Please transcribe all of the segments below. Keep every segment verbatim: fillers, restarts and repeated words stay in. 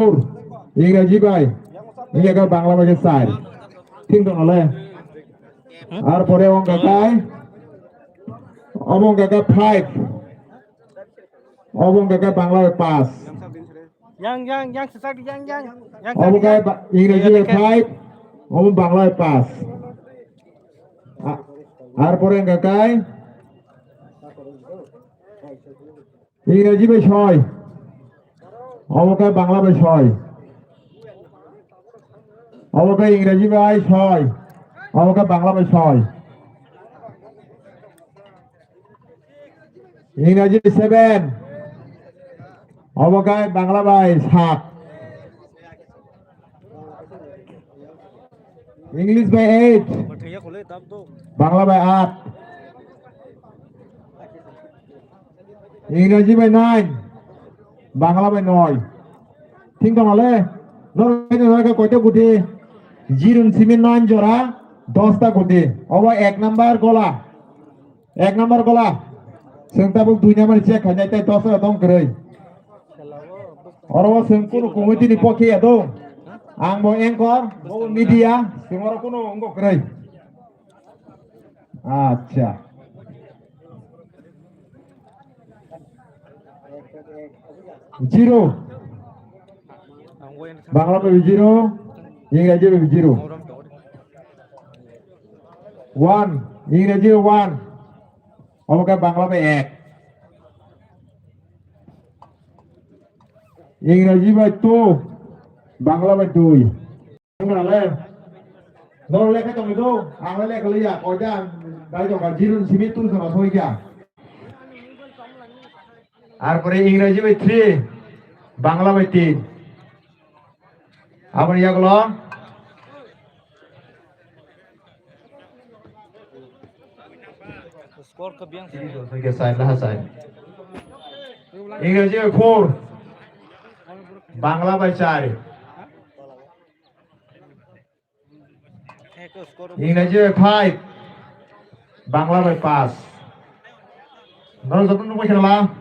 four, Ingraji bai, Ingraji bai Bangla bai khe char. Thik tong nale. Ar pore wngkha kai, omo wngkha kai five, omo wngkha kai Bangla bai paanch. Yang, yang, yang, sesak, yang, yang, yang, omo yang, kai yang. Ba-, Ingraji bai five, omo Bangla bai paanch. A-, ar pore wngkha kai, Ingraji bai soi. Omo khe Bangla bai soi. Omo khe Ingraji bai soi. Omo khe Bangla bai soi. Ingraji bai seven. Omo khe Bangla bai saat. English bai eight. Bangla bai aat. Ingraji bai nine. Bangla bai noi. Thik tong nale. Norok koita guti? Zero ni simi nine jora, dosta guti. Obo ek number gola. Ek number gola. Chwng tabuk dui number check khainai tei dos oro tong kwrwi. Oro o chwng kunu committee ni pokhe ya do. Ang bo anchor, bo media, chwng oro kunu wngbo kwrwi. Acha. Zero. Bangla bai zero, Ingraji bai zero. One, Ingraji bai one. Omo khe Bangla bai ek. Ingraji bai two, Bangla bai dui. Nang le, nor lekha tong do, ang le lekha liya, koita ang dai tong ka, zero ni simi two sama soi kya. Ar pore Ingraji bai three, Bangla bai tin. Aboni yagulo. Score khe biyang se. Soi kya side, laha side. Ingraji bai four, Bangla bai char. Ingraji bai five, Bangla bai paanch. Norok joto nukbai khe nala.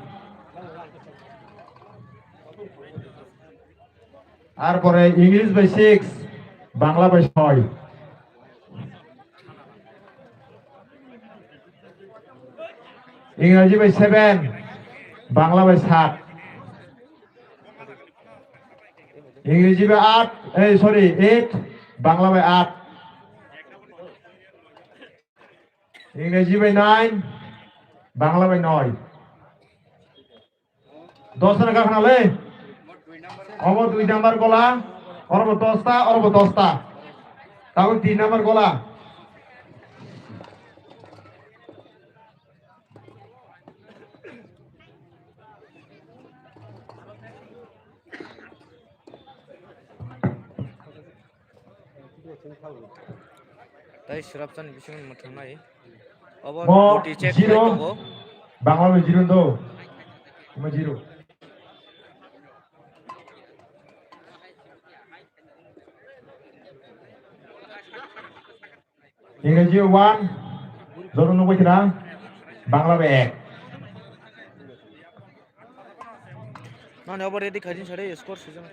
Ar pore English bai six, Bangla bai soi. Ingraji bai seven, Bangla bai saat. Ingraji bai aat, eh, sorry, eight, Bangla bai aat. Ingraji bai nine, Bangla bai noi. Dos jona gakha nale? Obo dui number gola, orobo dosta, orobo dosta. Tabuk tin number gola. Tai swrapsa ni bisingo mwthang nai. Obo mo boti check zero. Khai tongo. Bangla bai zero do. Mo zero. Ingraji one, joto nukbai khna, Bangla bai ek. Nani obo ready khaijin sare score sujang.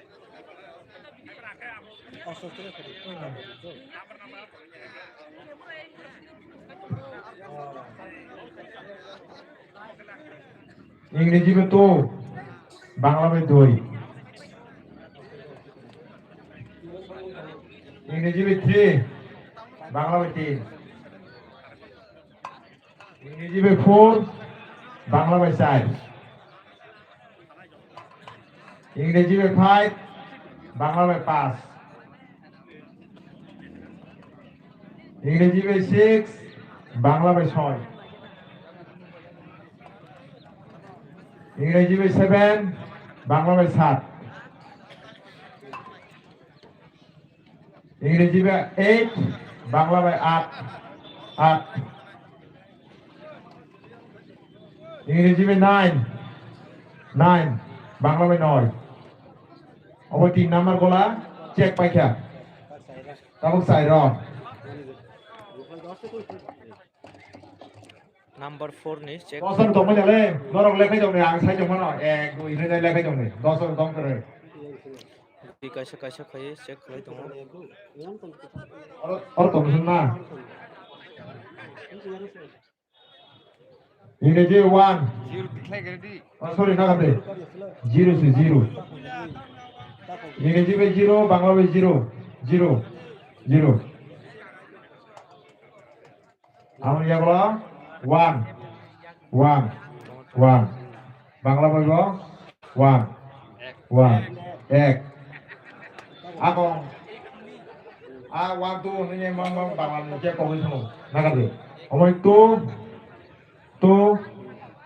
Ingraji bai two, Bangla bai dui. Ingraji bai three, Bangla bai tin. Ingraji bai four, Bangla bai char. Ingraji bai five, Bangla bai paanch. Ingraji bai six, Bangla bai soi. Ingraji bai seven, Bangla bai saat. Ingraji bai eight, Bangla bai aat, aat. Ingraji bai nine, nine, Bangla bai noi. Obo tin number gola check paikha. Tabuk sai rw. Number four ni check. Dos jon tongmani le, norok lekhai tongni, ang sai tongmano, ek, dui, hinwi lekhai tongni, dos jon tong kwrwi. kaisa kaisa khai check khlai tongo. Oro, oro tong na. Ingreji one. Oh, sorry, na kate. Zero se zero. Ingreji bai zero, Bangla bai zero. Zero. Zero. Amo yagulo one, one, one. Bangla bai bo one, one, ek. Ako, a one, two hwnwi mang mang Bangla ni je kogwi thung. Nagadi. Omoi two, two,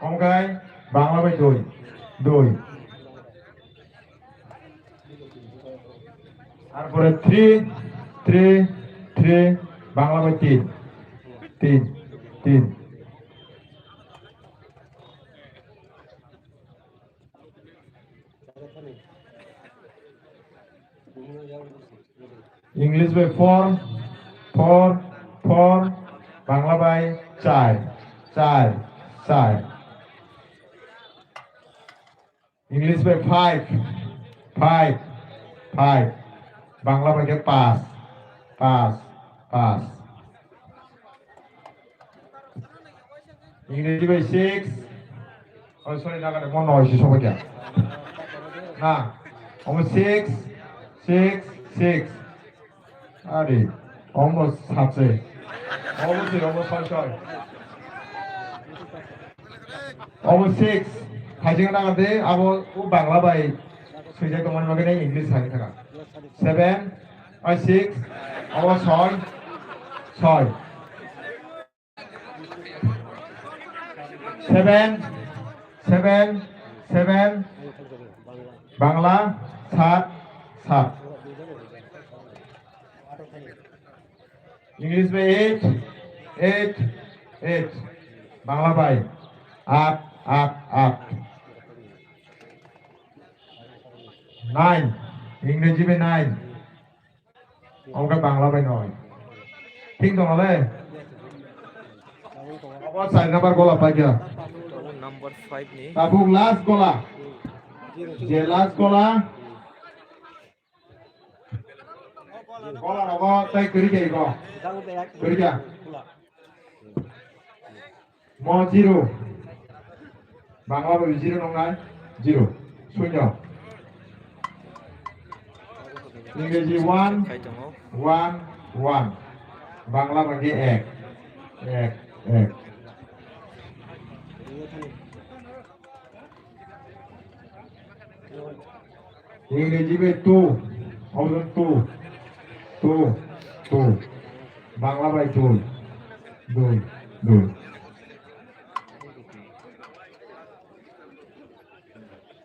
omkai Bangla bai dui, dui. Tarpore three, three, three, Bangla bai tin, tin, tin. English bai four, four, four, Bangla bai char, char, char. English bai five, five, five. Bangla bai khe paanch, paanch, paanch. English bai six. Oh, sorry, na kare, mo noi si sobo kya. Na, omo six, six, six. Ari, omo saat se. Omo se, omo soi, soi. Omo six. Khaijing na de, abo u Bangla bai swijak tongmani bagwi English sai thaka. Seven, oi six, omo soi, soi. Seven, seven, seven. Bangla, saat, saat. English bai eight, eight, eight. Bangla bai aat, aat, aat. Nine, English bai nine. Omo khe Bangla bai noi. Thik tong le? Obo char number gola paikha. Number five ni. Tabuk last gola. Je last gola. Gola rogo tei kwrwi khe go. Kwrwi kha. Mo zero. Bangla bai zero nongnai? Zero. Shunyo. Ingreji one, Khai tongo. One, one. Bangla bai khe ek. Ek, ek. Ingreji bai two, option two, two, two. Bangla bai dui, dui, dui.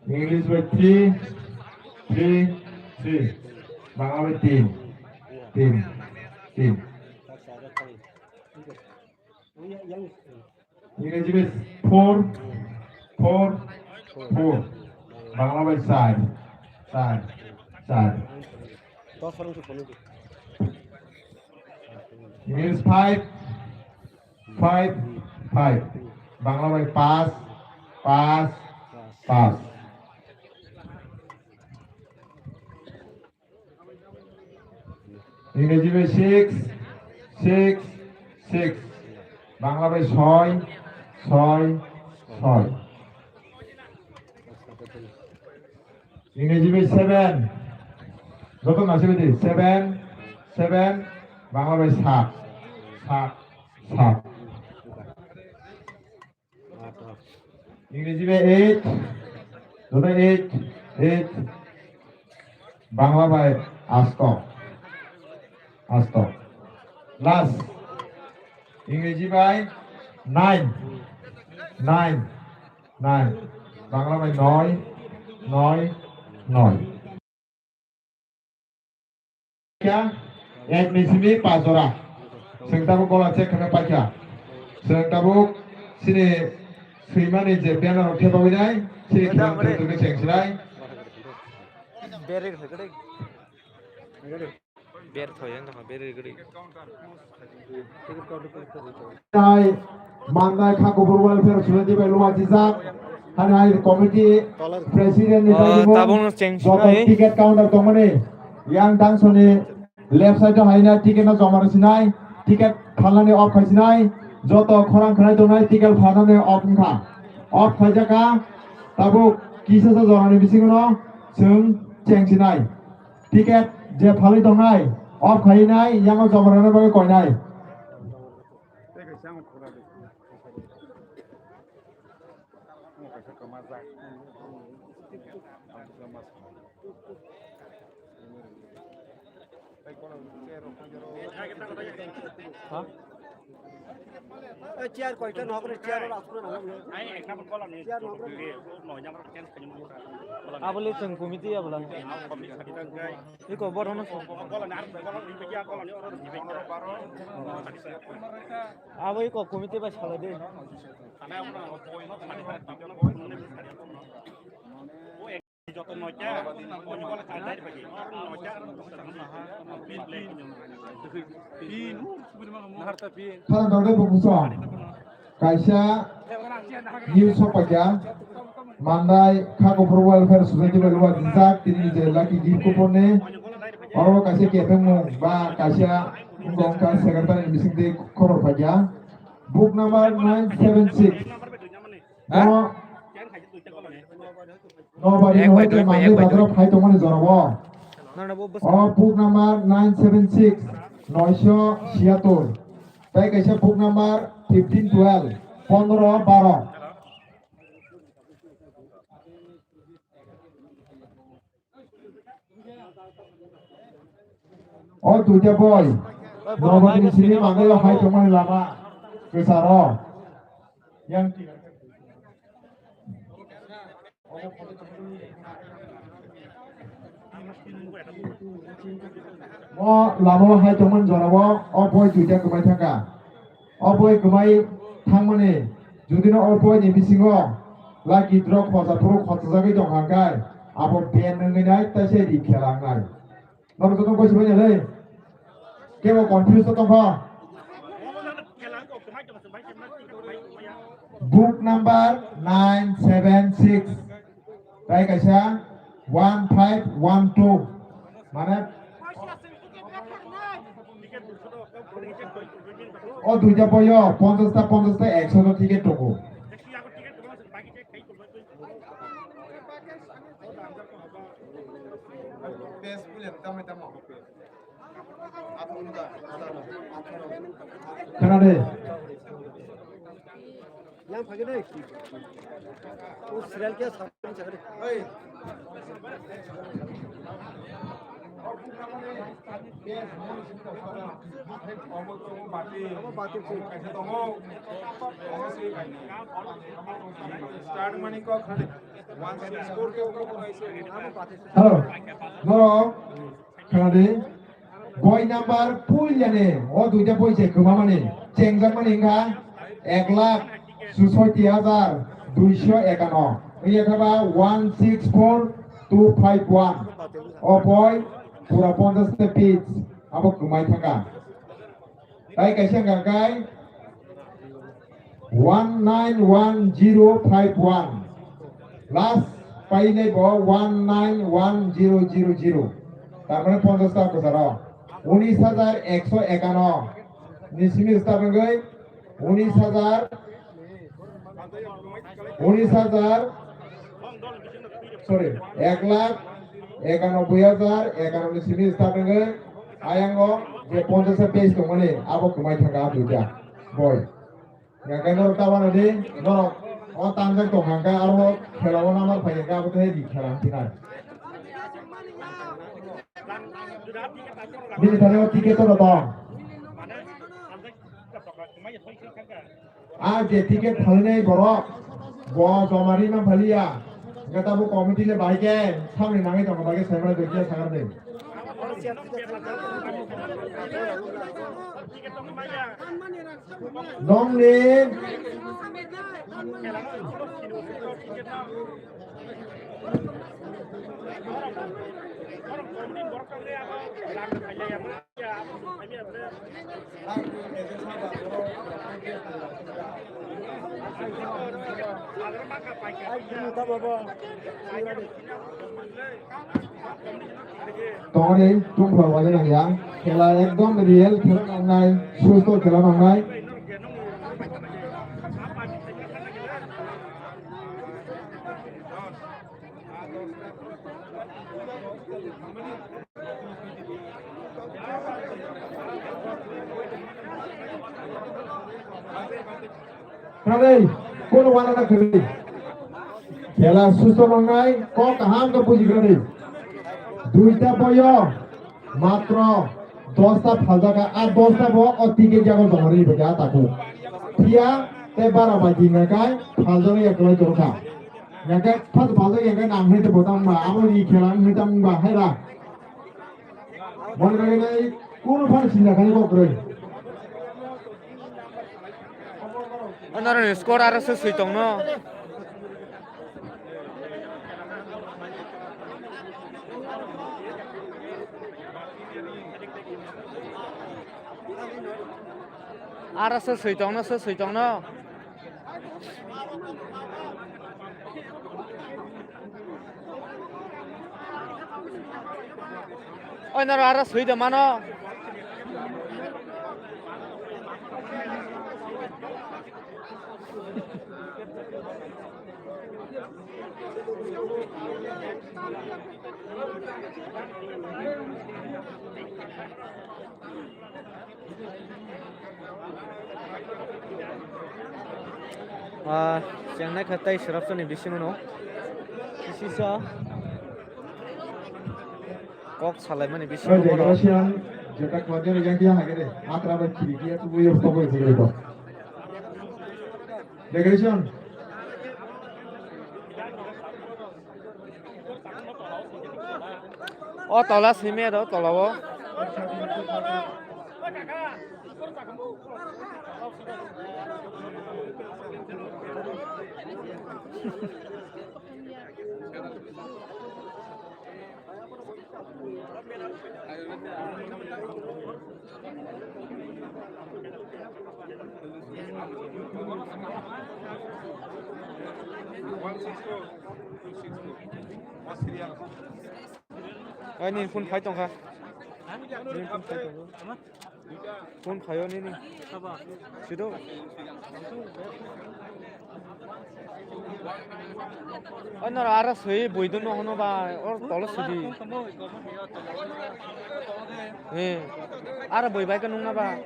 English bai three, three, three. Bangla bai tin, tin, tin. Ingreji bai four, four, four. Bangla bai char, char, char. English five, five, five. Bangla bai paanch, paanch, paanch. Ingreji bai six, six, six. Bangla bai soi, soi, soi. Ingreji bai seven. Joto nasi bai seven, seven. Bangla bai sat, sat, sat. Ingreji bai eight, joto eight, eight. Bangla bai asto, asto. Last, Ingreji bai nine, nine, nine. Bangla bai noi, noi, noi. Kya? Ek ni simi pa jora. Chwng tabuk gola check khe paikha. Chwng tabuk chini swimani je banner rok thepagwi nai, chini khilang thwng thwng khe cheng sinai. Ber thoi ang tongkha, ber gri. Tai Mandai Kha Kubur Welfare Society bai luwa jijak. Hani hai committee president ni, oh, tabuk no cheng joto sinai. Ticket counter tongmani. Yang dangsoni left side o haina ticket no joma rwsinai, ticket phalnani off khaisinai, joto khorang khnai tongnai ticket phalnani off wngkha. Off khaijakha, tabuk kisasa jorani bisingono chwng chengsinai. Ticket je phalwi tongnai, off khainai, yango joma rwna bagwi koinai. Ha? Chair koita nok re, chair ro asukre nok re. Chair nok re. Abole chwng committee abola. Iko bor hono. Abo iko committee bai salai de. Phara dode bukuso. Kaisa news sophaikha, Mandai Kha Kuphur Welfare Society bai luwa jijak, tini je lucky gift coupon ni, oro kaisa kepengmung ba kaisa wngkha secretary ni bisingtwi khobor phaikha. Book number nine seven six. Bono nobari hoi tei Mandai bazaro phai tongmani jorao. O book number nine seven six, noisho siyatur. Tei kaisa book number fifteen twelve, pondro baro. O duita boi. Nobari sini mangai o hai tongmani lama. Kesaro. Yang O lama o hai tongmani jorao o boi duita kwmai thangkha. O boi kwmai thangmani judino o boi ni bisingo lucky draw khorsa phuru khorsa jagwi tongkha hwnkhe abo ban wngwi nai tei se ri khela wngnai. Norok joto boi se bai nai le. Kebo confuse to tongkha. Book number nine seven six. Tai kaisa one five one two. Mane o duita boyo ponchash ta, ponchash ta, ekso ta ticket tongo. Khna de. Yang phai de. O serial khe sa. Start mani kok khade. One six four ke oko ko kaise. Hello. Hello. Khna de. Boi number puilani o duita boi je kwmamani chengjakmani wngkha ek lakh susoti hajar duisho ekano, wngya khe ba one six four two five one. O boi pura ponchash ta page abo kwmai thangkha. Tai kaisa wngkha khe one nine one zero five one. Last painai bo one nine one zero zero zero. Tar mane ponchash ta kwcharo. Unis hajar ekso ekano ni simi start wngwi unis hajar, unis hajar, sorry, ek lakh ekanoboi hajar ekano ni simi start wngwi ayango je ponchash ta page tongmani abo kwmai thangkha duita boi. Hingkhe norok ta uanadi, norok o tanjak tong hingkhe aro khela o number phai hingkhe abo tei ri khela hingkhe nai. Bini thani o ticket o tong. A je ticket phalinai borok, bo joma ri man phaliya. Hingke tabuk committee le bahai khe samni nangwi tongo, bahai khe sai mano, dui khe sakar de. Nongni. Tongni tungphra wale nangya, khela ekdom real khela nangnai, susto khela nangnai. Kwrwi, kono wana na kwrwi. Khela susto nangnai, kok kaham khe buji kwrwi. Duita boyo, matro dosta phaljaka, a dosta bo o ticket jago joma ri bwkha taku. Phiya tei bara bai di nakai phaljak ya kwlai tongkha. Nakai phas phaljak ya nang hete botang ba, abo ni khela hete ba, hai ba. Mone rakhwinai kunu phano sinna thani kok kwrwi. O norokni score aro se swi tongno. Aro se swi tongno, se swi tongno. Oi, noro aro swi de mano. Ah, chengnai kha tei swrapsani bisingo no. Kisisa kok salaimani bisingo Oi, bono. Decoration, jeta kwadya rejang dia hagere. Matra bai kiri dia tu buyo pokoi pokoi to. Decoration. O tola simi do tola o. Ai, nini phone phai tongkha. Nini phone phai tongkha. Phone phaio nini. Sido. Oi, noro aro swi bui dun no hono ba, or tolo sidi. Eh, aro bui bai ka nung na ba.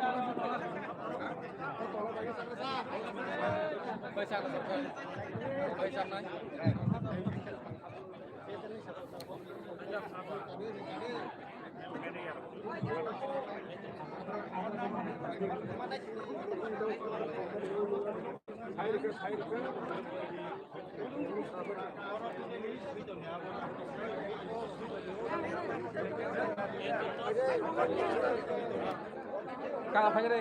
Kala phai de.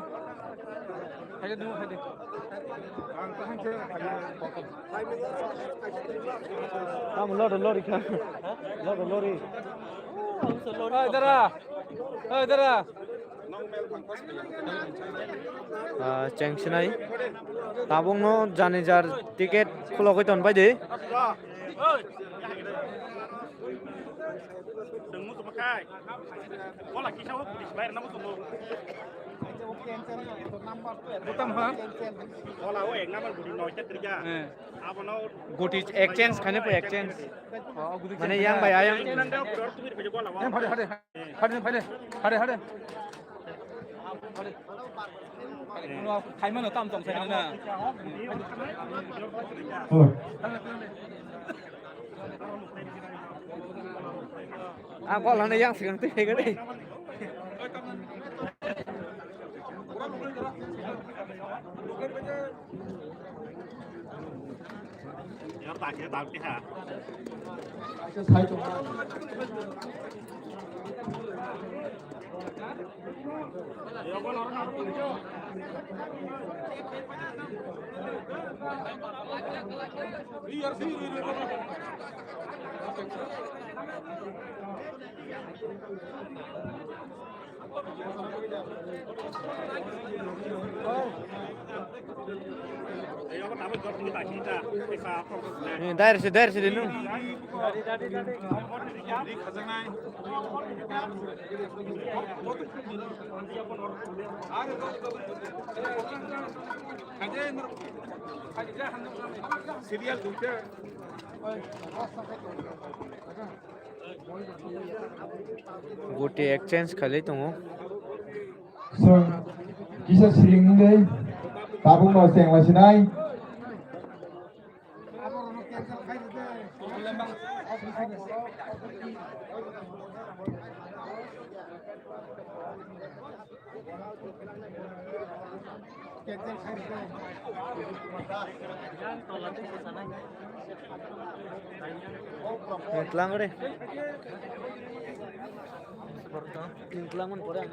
Phai de, nung phai de. Ang lori, lori kha. Lori, lori. Oi, dara. Oi, dara. Ah, cheng sinai. Tabuk no jani jar ticket khulogwi ton bai de. Butam ha? Eh. Goti exchange khani po exchange. Mane yang bai ayang. Hade, hade. Hade, hade. Hade, hade. Hade. Uno, khaimano tam tong sai na. Ang kok lana yang sigang twi hai gani. Eh, dair se, dair se dinu. Serial duita. Guti exchange khalai tongo. Chwng kisa siring wngwi tabukno chengla sinai. Tlang re. Tlang man pore ang.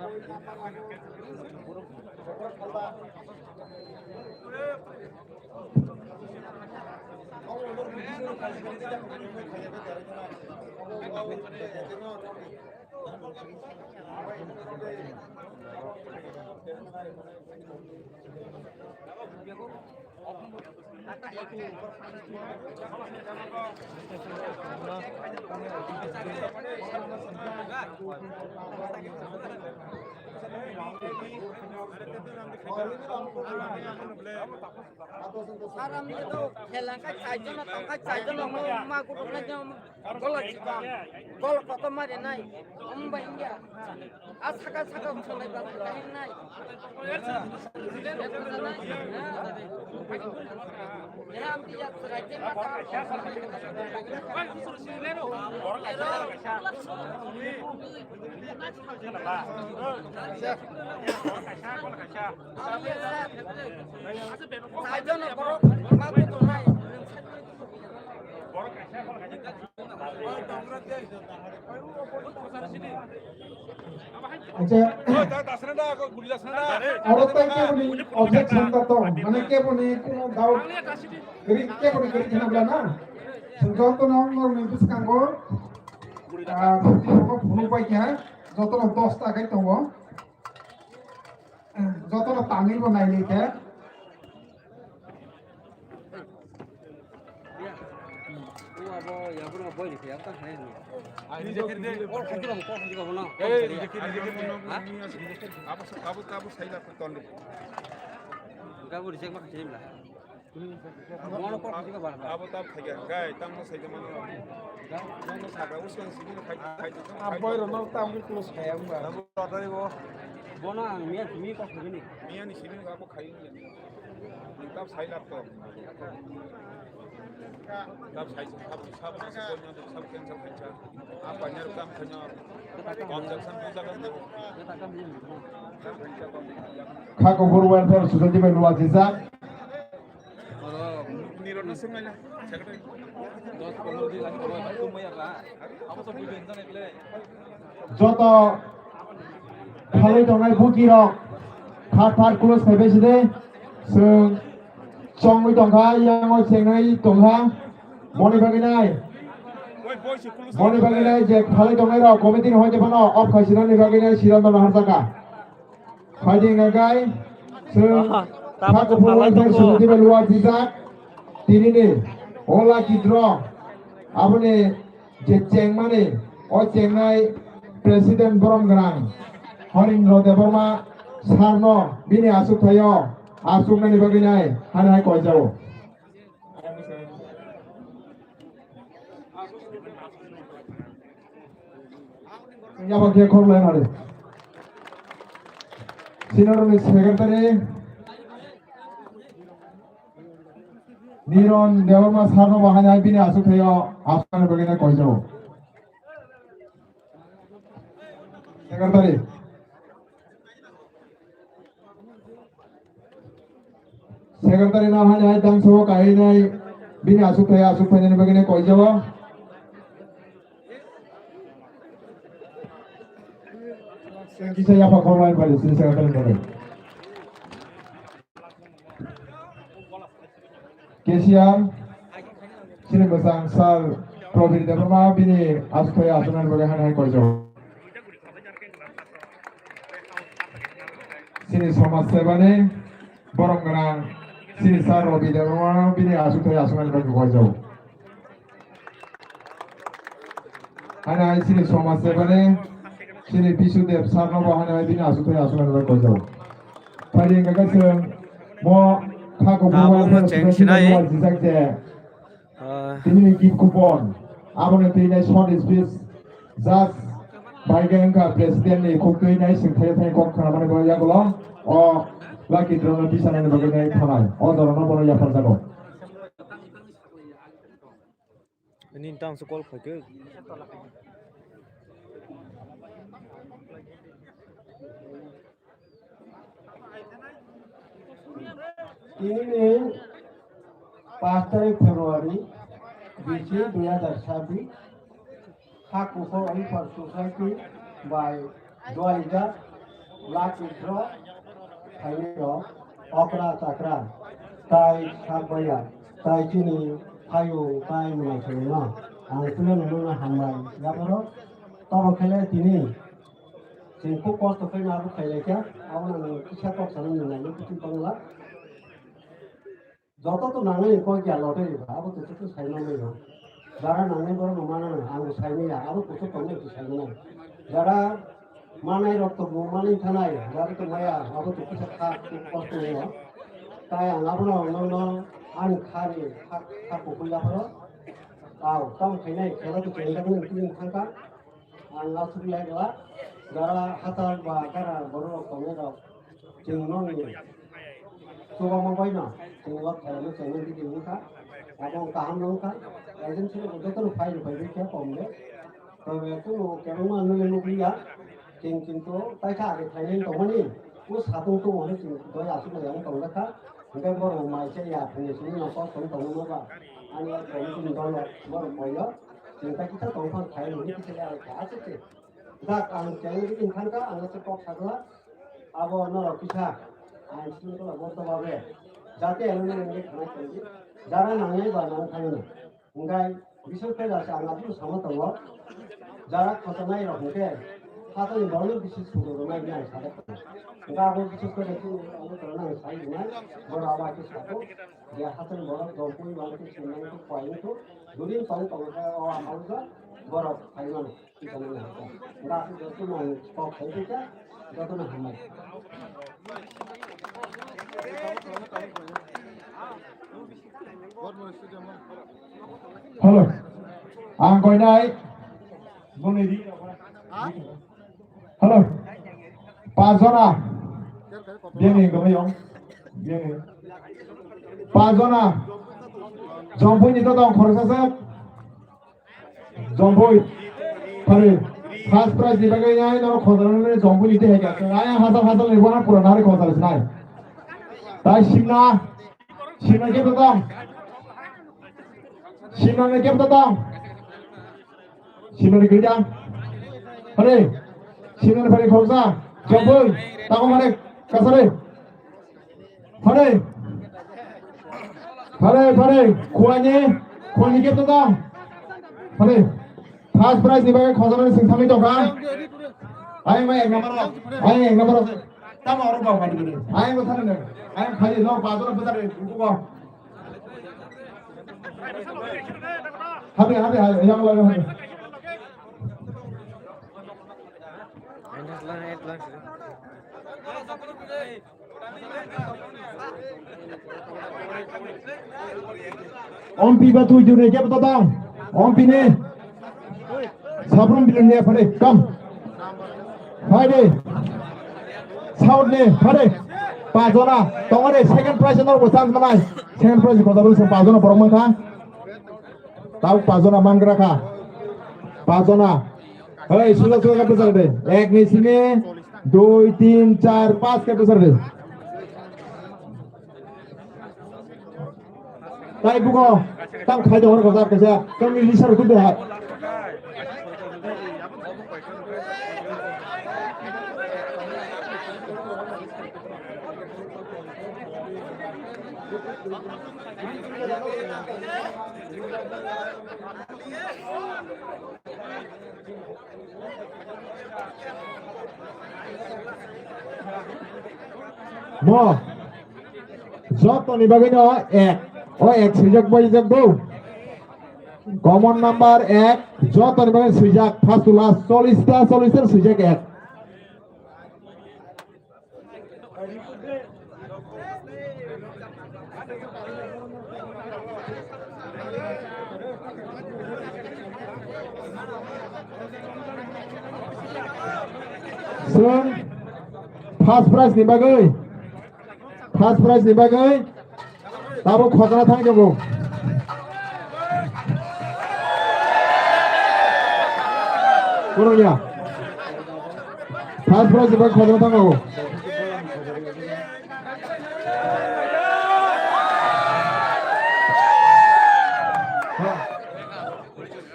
Aram ni to khela kha chai jona tong kha chai jona mo ma kutuk na jom. Gol chikon, gol kotor mari nai, om ba hingya. A saka saka bwswk nai ba nai nai. Era am tiya serai te mata. Sai jono borok ma kutuk nai. Acha. Oro tai keboni objection ta tong, mane keboni kuno doubt, keboni kwrwi khna bla na. Jotono norokni bwskango, ah, phunuk bai kha, jotono dos ta khai tongo. Jotono tangwi bo nailai khe. Mono kok kiti ka bara. Abo tab khaikha, gai, tamo saida mano. Tamo saga, uskang sini khai, khai, khai. Aboy rono tamo close khaya, ba. Abo lottery bo. Bono ang miya, mi kok khaikha ni. Miya ni sini abo khai ni. Ni tab sai lap to. Tab sai, tab, tab, tab cancel khai cha. Apa nyar kam khanya. Kok jaga, kok jaga. Kha Kubur Welfare Society bai luwa jijak. Joto phalwi tongnai bukirok thar thar close khai bai side. Chwng chongwi tongkha, yango chengnai tongkha. Boni bagwi nai, boni bagwi nai je phalwi tongnai rok committee ni hoite phano off khai sinani bagwi nai siranto naharjaka. Phaidi hwnka khe chwng Aha, tabuk kha kuphur khalai welfare tongo. Society bai luwa jijak tinini o lucky draw aboni je chengmani o chengnai president borom gwnang Horindra Debbarma sir no bini achuk thaio achuknani bagwi nai hani hai koijao. Yaba khe khoroknai nari. Senior ni secretary Niron Debbarma sir no bahai nai bini achuk thaio achuknani bagwi nai koijao. Secretary. Secretary no hani hai tang so kainai bini asuk thai asuk phainani bagwi nai koijao. Kisa yapha khoroknai bai sini secretary ni bagwi. Cashier, sini bwsang sir Probir Debbarma bini asuk thai asuknani bagwi hani hai koijao. Chini somaj sebani borok gwnang chini sir Robi Debbarmano bini aswk thai aswk nani bagwi koijago. Haino hai chini somaj sebani chini Bisu Deb sir no bo haino hai bini aswk thai aswk nani bagwi koijago. Phaidi hwnkhe chwng mo kha kuphur Abo bai wngkha phano cheng sinai. Jijak je Ah. Tini gift coupon. Aboni twi nai short speech. Just bai khe wngkha president ni khuk twi nai sing thai thai kok khna mani bo yagulo. O lucky draw no tisa nani bagwi nai thanai. O jora no bono yaphar jago. Nini tang su call khaikhe. Tini ni pash tarik February, bisi dui hazar sabbish, Kha Kuphur Welfare Society bai duaijak lucky draw khainai rok okra chakra tai sakbaya tai chini phayung tai mwnaisongno ang tule nungno hambai yapharo. Tamo khe le tini Chwng khub kosto khe ma abo khailai kha, abono nwng kisa kok sanani nwng naina kuchuk tongla. Joto to nangnai kok ya lottery ba, abo to kuchuk sai manai no. Jara nangnai borok no mana no, ang bo sai maya, abo kuchuk tongnai to sai manai. Jara manai rok to bo manai thanai, jara to maya, abo to kisa kha khub kosto no. Tai ang abono nwng no ani kha ni kha, kha kubui yapharo. Tao, tamo khainai, khela to chwng dak nwng tini thangkha. Ang aswk lai glak, jara hatal ba jara borok rok tongnai rok, chwng nokni chubama bai no, chwng lok khairokno chwng nokni bidi wngkha, abo kaham no wngkha, agency rok jotono file bai bai khe kom de, tobe chwng kwbangma nwnwi nukliya, chwng kintu taikha age khainai tongmani, o satung tongo hwnwi chwng doi aswk lai ang tong jakha, hwnkhe borok mai chaya phunui simi no kok tong tongma ba, ani committee ni dolo borok boyo. Chwng ta kisa tong phano khai rwdi kisa ya kha aswk se. Jak ang cheng rwdi wngkha kha ang se kok sakla. Abo norok kisa ang sini kola borto babe. Jate ano nang nang khanai tongdi. Jara nangnai ba nang thangno. Wngkai bises khe jasa ang abo sama tongo. Jara khotonai rok hwnkhe. Hatani borokno bises sudo rwnai hinwi ang sajakha. Wngkha abo bises khe jasa ang abo torna ang sai rwnai. Borok abo khe sako. Je hatani borok dompui ba khe sinai khe koi wngkha. During tong tong khe o ang abo borok phaimano. Hello. Ang koinai. Hello. Pajona. Bini gomiyong. Bini. Pajona. Jompui ni to tong khoroksa sak. Jompui. Pare. First prize ni bagwi ai no khondarani jompui ni te hega. Ai hasal hasal ni bona pura nari khondarani sinai. Tai simna. Simna ke to tong. Simna ne ke to tong. Simna ni gidang. Pare. Simna ni pare khorsa. Jompui. Tamo mare kasare. Phare. Phare, phare. Khuani, khuani ke to tong. Phare. First prize ni bagwi khojana sing thangwi tongkha. Ayang mai ek number o. Ayang ek number o. Tamo oro ba kani bini. Ayang bo thani ne. Ayang khali no ba doro bujare. Uko ba. Habe, habe, habe. Yang lagi habe. Ompi ba tui tui ke bata tang. Ompi ne. Sabrum bilin ne phare kam. Phai de. South ne phare. Pajona. Tongare second prize no bo chance manai. Second prize ko double se pajona borok mankha. Tau pajona mangra kha. Pajona. Hei, suja suja khe bwsar de. Ek ni simi, dui, tin, char, pas khe bwsar de. Tai bugo, tam khai de hor gozar kaisa, tam ni lisar tu de hat. Mo. Jotoni bagwi no ek. O ek swijak bai jak do. Common number ek. Jotoni bagwi swijak. First to last. Chollish ta, chollish ta swijak ek. Chwng first prize ni bagwi, first prize ni bagwi tabuk khojana thang tongo. Kwrwngya. First prize ni bagwi khojana thang tongo.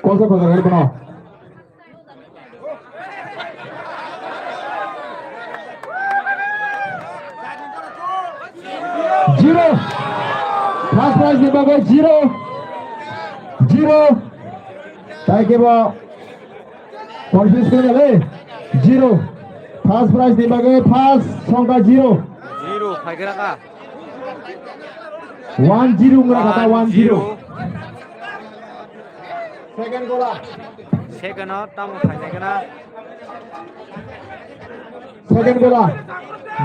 Kosa kosa gari kono. Zero. First prize ni bagwi zero. Zero. Tai kebo confuse khe le. Zero. First prize ni bagwi first songkha zero. Zero, phaikhe raka. One zero wngkha kata, one zero. Second gola. Second o tamo phainai gana. Second gola.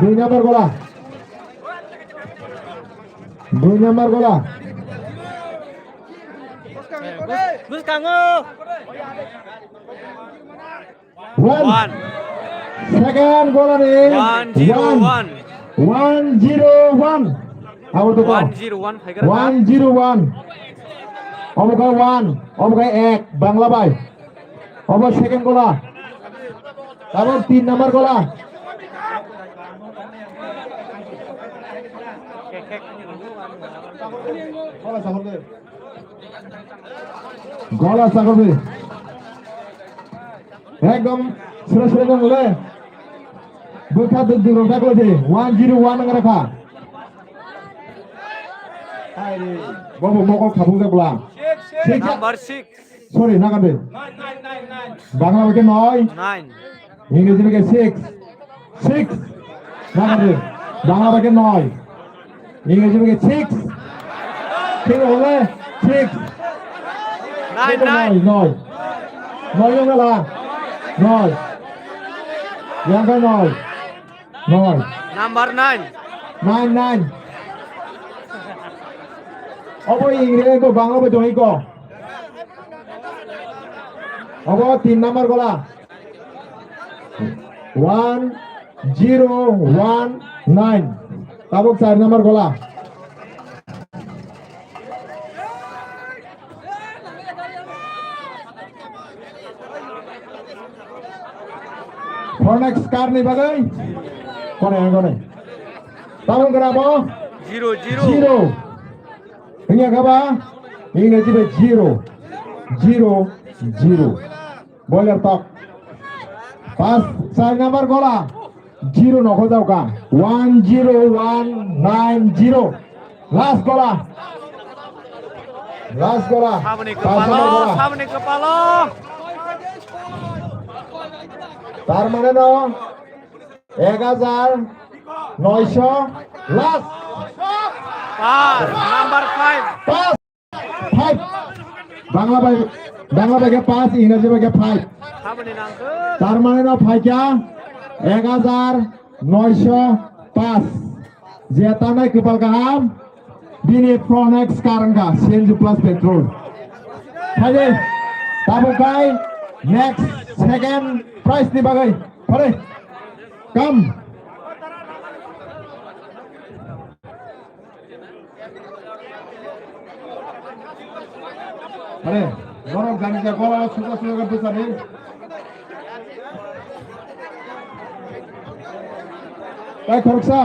Dui number gola. Dui number gola. Bwskango. One. One. Second gola ni. One zero one. One zero one. Abo to one zero one phaikha. One zero one. Omo khe one. Omo khe ek. Bangla bai. Omo second gola. Abo tin number gola. Gola sakhor de. Gola sakhor de. Ekdom sre sre dong le. Bwkha duk duk rok dak le de. One zero one wng rakha. Hai re. Bobo mokol khapung jak bla. Six. Number six. Sorry, naga de. Bangla bai khe noi. Nine. English bai khe six. Six. Naga de. Bangla bai khe noi. English bai khe six. Thik hole six. Nine, nine. Noi, noi. Noi wng la. Noi. Yang khe noi. Noi. Number nine. Nine, nine. Obo English ko Bangla bai tong iko. Obo tin number gola. One zero one nine. Tabuk char number gola. Phonex car ni bagwi. Kone, kone. Tabuk gra bo? Zero, zero. Zero. Wngya kha ba? English bai zero. Zero, zero. Boiler tok. Pas, char number gola. Zero no khojao ka. One zero one nine zero. Last gola. Last gola. Saboni pas number kwpalo, gola. Saboni kwpalo. Tar mane no. Ek hajar noisho last. Pass, number five. Pass. Five. Bangla bai, Bangla bai khe pass, English bai khe five. Habani nangkhe. Tar mane no phaikha ek hajar noisho pass. Je tanai kwpal kaham, bini Phonex car wngkha, C N G plus petrol. Phaide, tabuk bai next second prize ni bagwi. Phaide, come. Phaide, norok jani ja gola suka suka bwsani. Tai khoroksa.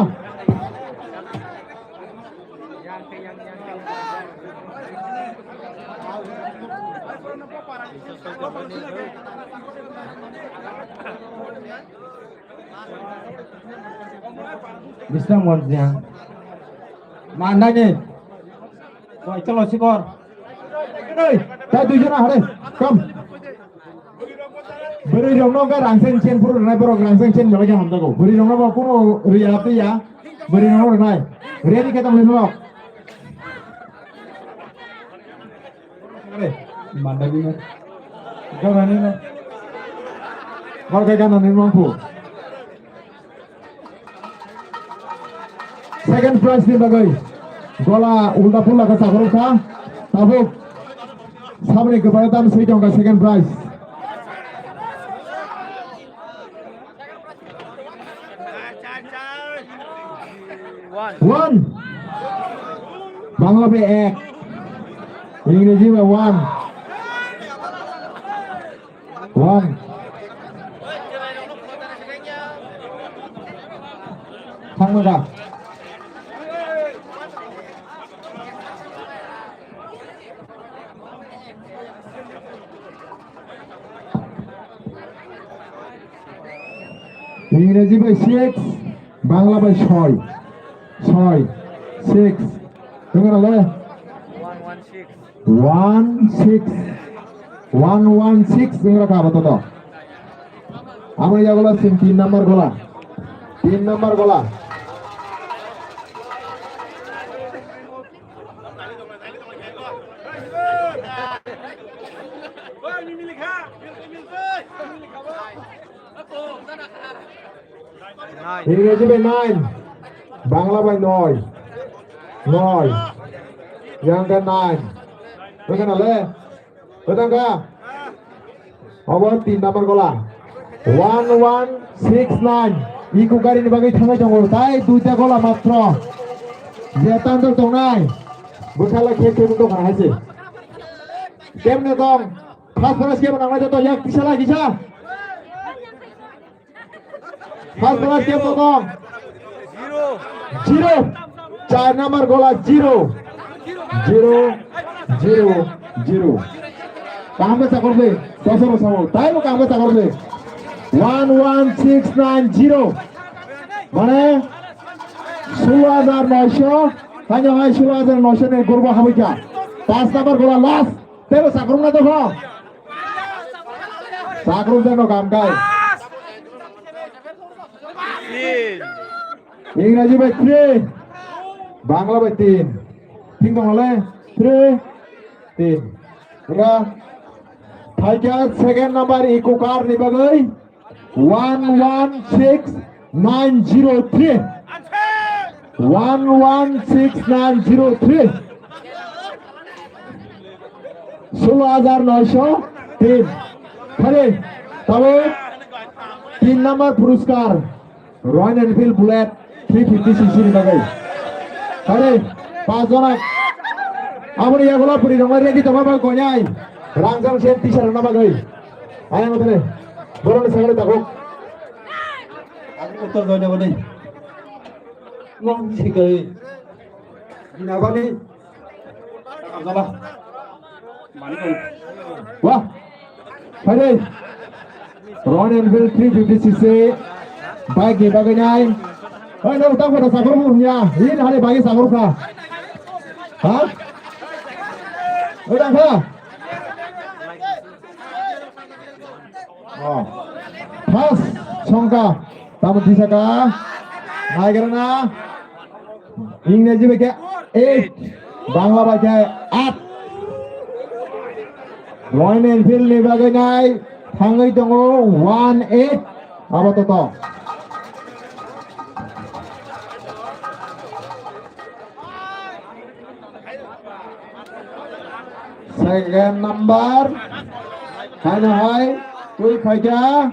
Bisna mon dia. Mandani. Koi chalo sikor. Ei, ta dui jona hare. Kam. Bwrwi rokno ga rangsen chen phuru rwnai borok rangsen chen belai khe hamjago. Bwrwi rokno bo kuno ri ya twi ya. Bwrwi rok nai. Ready khe tong nai rok. Manda bino. Gana ni no. Hor khe gana ni mangphu. Second prize ni bagwi gola ulta pulla khe chakrok kha. Tabuk saboni kwparo tam swi tong kha second prize. One. Bangla bai ek. Ingreji bai one. One. Thangma da. Ingreji bai six, Bangla bai soi. Soi, six. Tengah le? One six. One six. One one six tengah ka betul to. Amo ya gola sim tin number gola. Tin number gola. Ingreji bai nine. Bangla bai noi. Noi. Yang ke nine. Bukan ale? Bukan ka? Obo tin number gola. One one six nine. Iko gari ni bagwi thangwi tongo. Tai duita gola matro. Je tanjak tongnai. Bwkhala khe khe bundo khana haise. Kemne tong. First prize kebo nangnai joto yak kisa la kisa. First prize kebo tong. Zero. Zero. Char number gola zero. Zero. Zero. Zero. Kaham khe chakor de. Dosor sao. Tai bo kaham khe chakor de. One one six nine zero. Mane sullo hajar noisho. Haino hai sullo hajar noisho ni gorbo habikha. Pas number gola last. Tebo sakrung na tebo. Sakrung tebo kam kai. Ingreji bai three. Bangla bai tin. Thing tong le three. Tin. Ra. Phaikha second number iko car ni bagwi. One one six nine zero three. One one six nine zero three. Sullo hajar noisho tin. Khali tabo tin number puruskar Royal Enfield Bullet three fifty C C ni bagwi. Khali pas jona aboni yagulo puri rongwai ready tongma bagwi koinai. Rangjang sen t-shirt rwna bagwi. Ayang utre. Boroni sagale takuk. Ang uttor doi nabo dei. Nong sikai. Nabani. Agala. Wah. Hai dei. Royal Enfield three fifty C C. Bike ni bagwi nai. Hai, no, utang pada sakur punya. Ini hari bagi sakur kah? Hah? Utang kah? Oh. First songkha. Tamo tisaka. Naigrana. Ingreji bai khe eight. Bangla bai khe eight. Royal Enfield ni bagwi nai thangwi tongo one eight. Abo to to. Second number. Haino hai. Twi phaikha.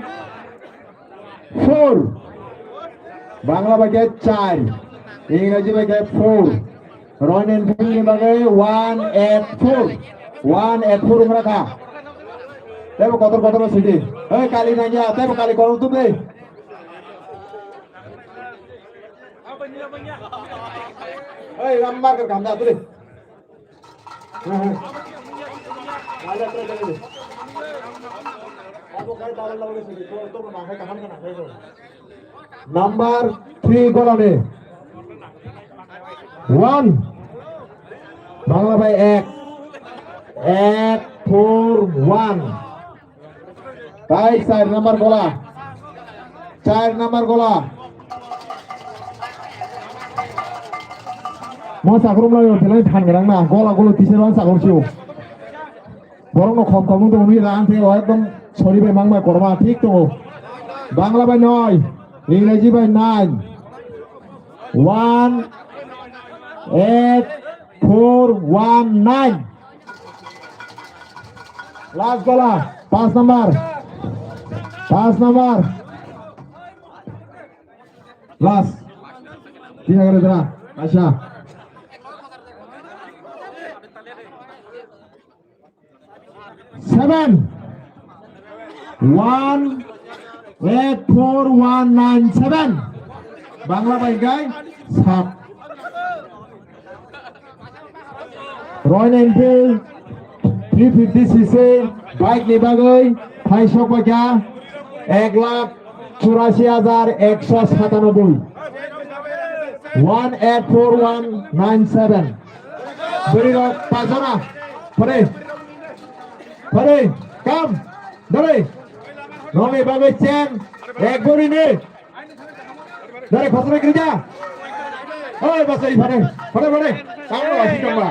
Four. Bangla bai khe char. Ingreji bai khe four. Royal Enfield ni bagwi one eight four. One eight four wngkha kha. Tebo kotor kotor sidi. Oi kali nanya, tebo kali kotor tu dei. Oi lambar kar gamda tu dei. Number three golani. One. Bangla bai ek. Ek four one. Tai char number gola. Char number gola. Mo sakrumlai o belai thangrang na, gola golo tisir wan sakrum siu. Borok no khom khom wng tongo, nini rang tei o ekdom sori bai mangma korma thik tongo. Bangla bai noi, Ingreji bai nine. One eight four one nine. Last gola, paanch number. Paanch number. Last. Tin hajar dra. Acha. Seven. One eight four one nine seven. Bangla bai gai sat. Royal Enfield three fifty C C bike ni bagwi phaisok bai kha ek lakh churashi hajar ekso satanoboi. One eight four one nine seven. Bwrwi rok pajana. Pare. Pare. Kam. Dare. Rongni bagwi chen. Ek bwrwi ni. Dare khosra kirja. Oi, basa i pare. Pare, pare. Kam lo asi tongba.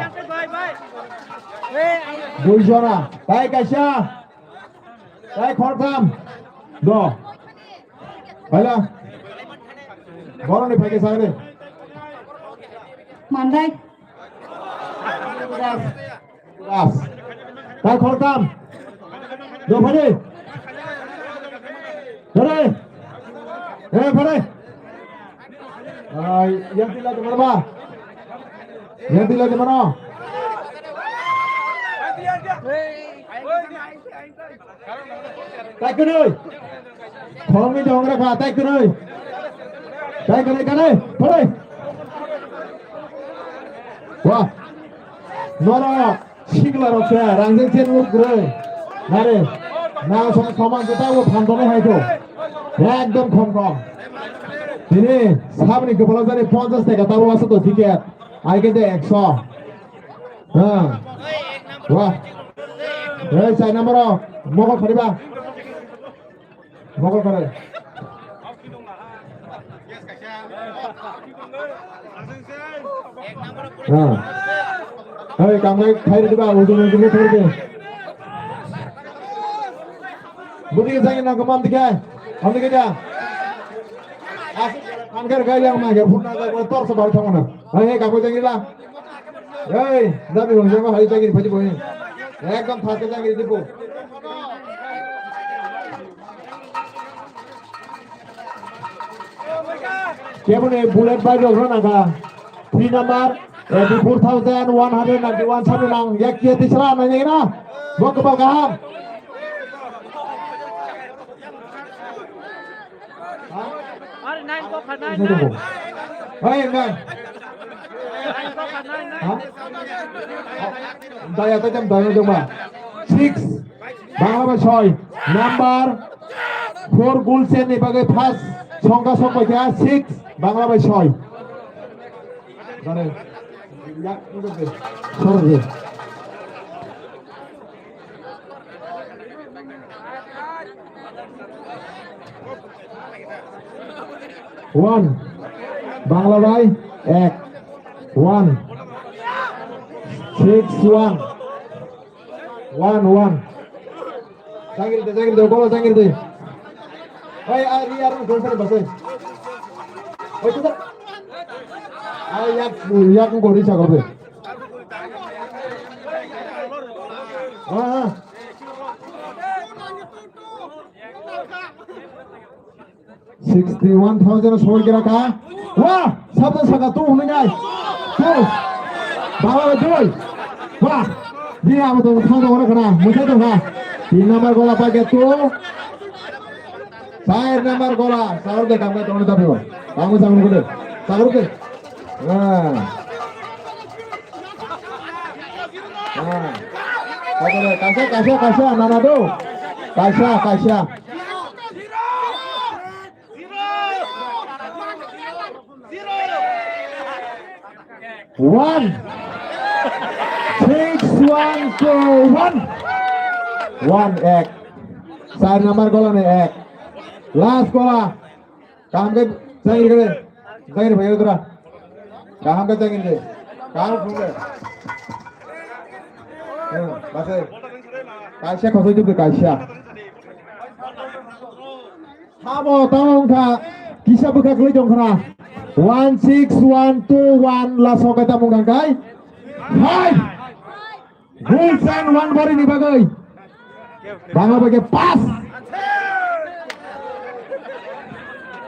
Dui jora. Tai kaisa. Tai khortham. Do. Paila. Boroni phaikhe sagre. Mandai. Ras. Tai khortham. Do phani. Phani. Eh, phani. Ai, yang tila de mana? Yang tila de mana? Tai kunui. Khoroknwi dong rakha, tai kunui. Tai kunui, kanai, phai. Wah. Norok, sikla rok khe, rangjak chen nuk gre. Nare, na song soman jeta wo phan done hai to. Ekdom khom khom. Tini, sabni kepala jani ponchas taka tabo asa to ticket. Ai khe de ekso. Ha. Wah. Hei, chai number o. Mokol khariba. Mokol khare. Ha. Hei, kamai khairi diba, ujung ujung khairi de. Budi ke jangi nang kemam dikai. Ham dikai dia. Asik, angker gai yang mah, ya, phun na gai, tor sa bai thang na. Hei, hei, kamai jangi la. Ei, dabi hong jama hai jagir phaji bo. Ekdom thake jagir dibo. Kebone bullet bai rok rona ga. Three number, eighty-four thousand one hundred ninety-one sami nang. Yak kiye tisra na nyena. Bok bal kaham. Are nine ko kha nine nine. Hai, nine. Nine ko kha nine nine. Ha? Daya ta jam daya jama. Six. Bangla bai soi. Number four gul sen ni bagwi first songkha sokpai kha six. Bangla bai soi. Dane. Yak, sorry. One. Bangla bai ek. One. Six one. One, one. Jangir de, jangir de, golo jangir de. Oi, ari, ari, gol sari basai. Oi, tuh. Ai, yak, yak, gori sa gori. Ah, ah. Sixty-one thousand soi kira ka. Wah, sabda saka tu hwnwi nai. Tu. Baba doi. Wah. Dia abo to thang to ora kana. Musa to ha. Tin number gola pa ke tu. Char number gola. Char de kam ka to ta pio. Kamu sang ko de. Char de. Ah. Ah. Kaisa, kaisa, kaisa, nana do. Kaisa, kaisa. One. Six one two one. One ek. Char number gola ni ek. Last gola. Kaham khe jagir khe. Jagir bhai dura. Kaham khe jagir khe. Kang phunge. Hmm, base. Kaisa khosoi tubdi kaisa. Tamo, tamo wngkha. Kisa bwkha kwlwi tongkha na. One six, one two, one, last o kai tamo wngkha kai. Five. Gulsen one body ni bagwi. Bangla bai khe pass.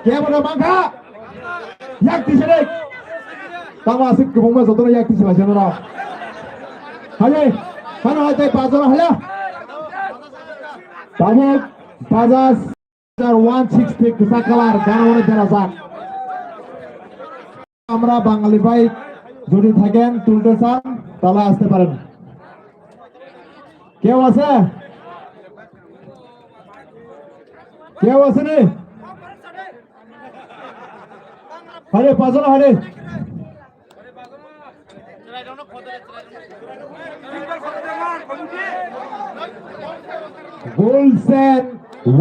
Kebo na bangkha. Yak tisa dek. Tamo aswk kwbangma jotono yak tisa laisa norok. Haye. Hano hai tai pass jora haya. Tabuk pajas. One sixty kwchak kalar, gana mane berajak. আমরা বাঙালি ভাই যদি থাকেন, তুলতে চান, তাহলে আসতে পারেন। কেউ আছে? কেউ আছেনি? হারে, পাঁচজন হারে। Gulsen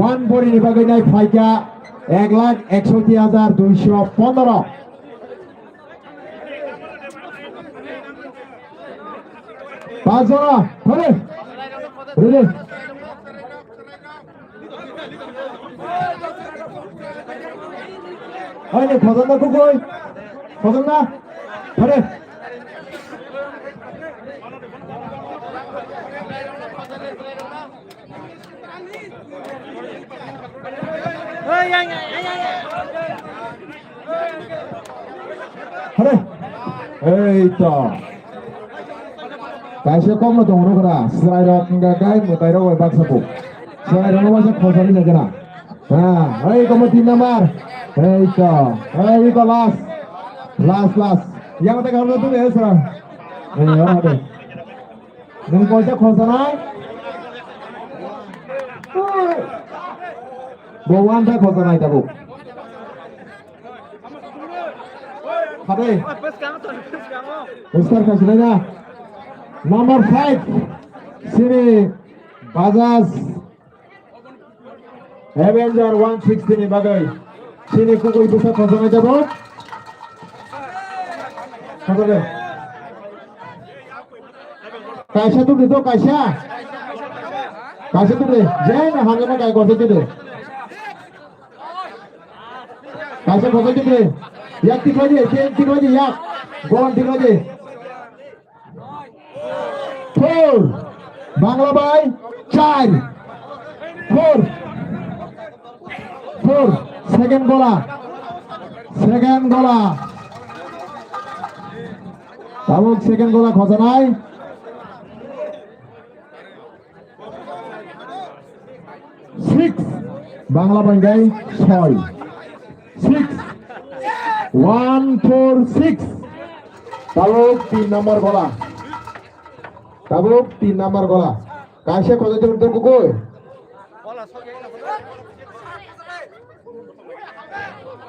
one body ni bagwi nai phaikha ek lakh eksoti hajar duisho pondro. Paanch jona, thore. Ready. Hai ni, khojak na kukui. Khojak na. Hare. Hare. Ei to. Kaisa kokno tongo nukra. Chwrairok wngkha gai mwtairok bai baksa bo. Chwrairokno waisa khosani nai gana. Ha, ei komo tin number. Ei to. Ei ko last. Last, last. Yang tak kamu tu ya, sir. Eh, orang ada. Nung kaisa khosanai? Bo one ta khosanai tabuk. Hade. Star khasinai na. Number five. Sini Bajaj. Avenger one sixty ni bagwi. Sini kukui bwsa khosanai tabuk. Khosanai. Kaisa tubdi to, kaisa. Kaisa tubdi. Jai na hangma kai kosa tubdi. Kaisa kosa tubdi. Yak tikhaji, yak tikhaji, yak. Gon tikhaji. Four. Bangla bai char. Four. Four. Second gola. Second gola. Tabuk second gola khojanai. Six. Bangla bai gai soi. Six. One four six. Tabuk tin number gola. Tabuk tin number gola. Kaisa khojai tong tong kukui.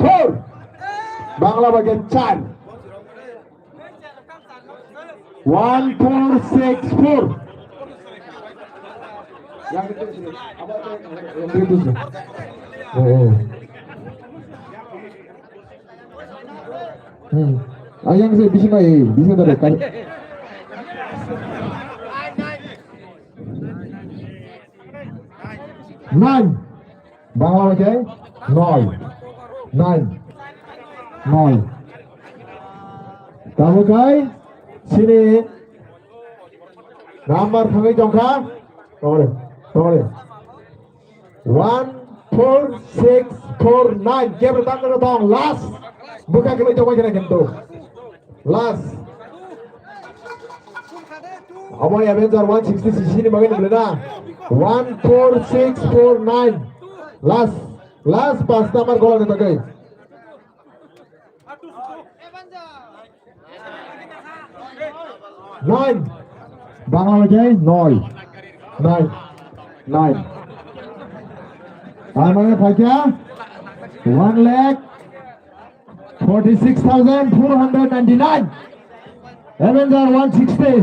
Four. Bangla bai gai char. One four six four. Yang itu sini. Apa itu? Yang itu sini. Oh, oh. Hmm. Ah, yang saya bisa mai, bisa dari kan. Nine. Bangla bai khe noi. Nine. Noi. Tamo kai sini number thangwi tongkha. Tongre, tongre. One four six four nine. Kebra tangkhe tong last. Bwkha khe tongkha khe kintu. Last. Omo Avenger one sixty six ni bagwi nukle na. One four six four nine. Last. Last pas number gola ni bagwi. Nine. Bangla bai khe noi. Nine. Nine. Tar mane phaikha one lakh forty six thousand four hundred ninety nine. Avenger one sixty.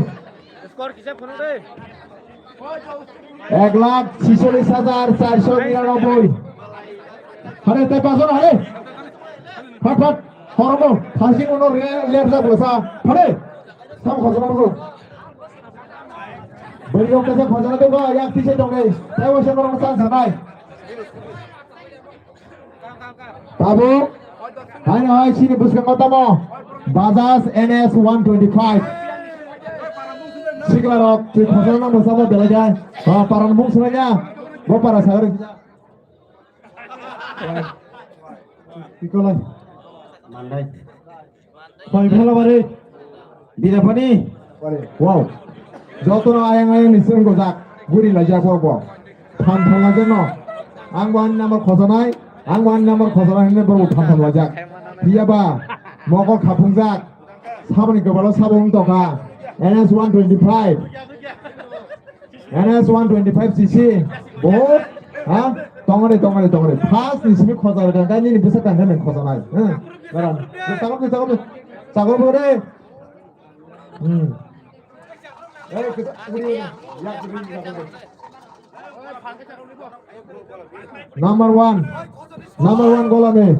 Score kisa phone de. Ek lakh tsicholish hajar charso niranoboi. Hare, tei pajon hare. Phat, phat. Horomo. Thasing uno re-, ler jak lesa. Hare. Sam khosona rw. Bwrwi rok kesa khosona tongkha, yak tise tongnai. Tei waisa norok chance nai. Tabuk, haino hai chini bwskango tamo Bajaj N S one twenty-five. Sikla rok twi khosona nang bwsamo belai jai. Ba parang mung swlaiya. Bo para sagri. Ikolai. Mandai. Bai bhela bare. Dina pani. Bare. Wow. Jotono ayang ayang ni seng gojak. Guri lajak bo bo. Tham tham lajak no. Ang bo ani number khosanai. Ang bo ani number khosanai hwnwi bo tham tham lajak. Phiya ba. Mokol khaphungjak. Saboni gobalo sabo wng tongkha. N S one twenty-five. N S one twenty-five C C. Bo. Ha? Tongani, tongani, tongani. First ni simi khosa rega, nini bwsa tangkhe nang khosa nai. Ha? Garam. Chakop, chakop. Chakop re. Hmm. Eh, kita, uri, ya, uri, ya, uri. Number one. Number one gola ni.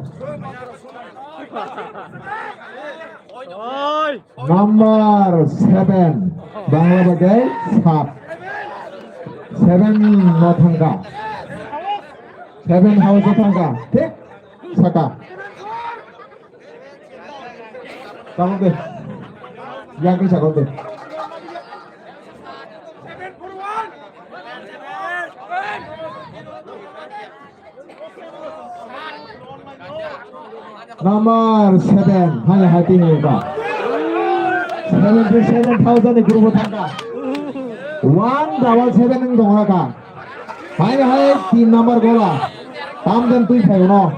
Number seven. Bangla bagai sat. Seven no thangka. Seven house o thangka. Thik? Saka. Tamo de. Yang ke saka de. Number seven, hai hai tini ka. Seventy seven thousand ni group thangka. One double seven ni dong ka. Hai hai tin number gola. Tam den tui phai no.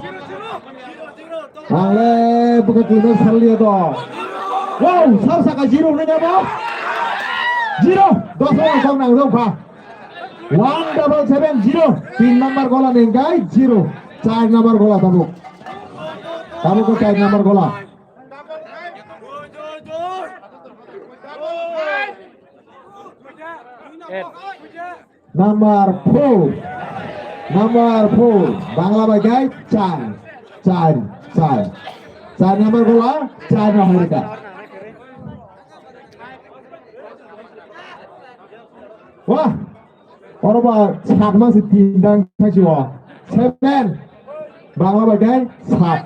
Ang le buka tui no sal liya do. Wow, sal saka zero na jabo. Zero. Dos orang kau nang dong ka. One double seven zero. Tin number gola ni gai zero. Char number gola tabuk. Tabuk ko char number gola. Number four. Number four. Bangla bai gai char. Char. Char. Char number gola. Char na harika. Wah. Oro ba sat ma se tin dang khaisi o. Seven. Bangla bai dai sat.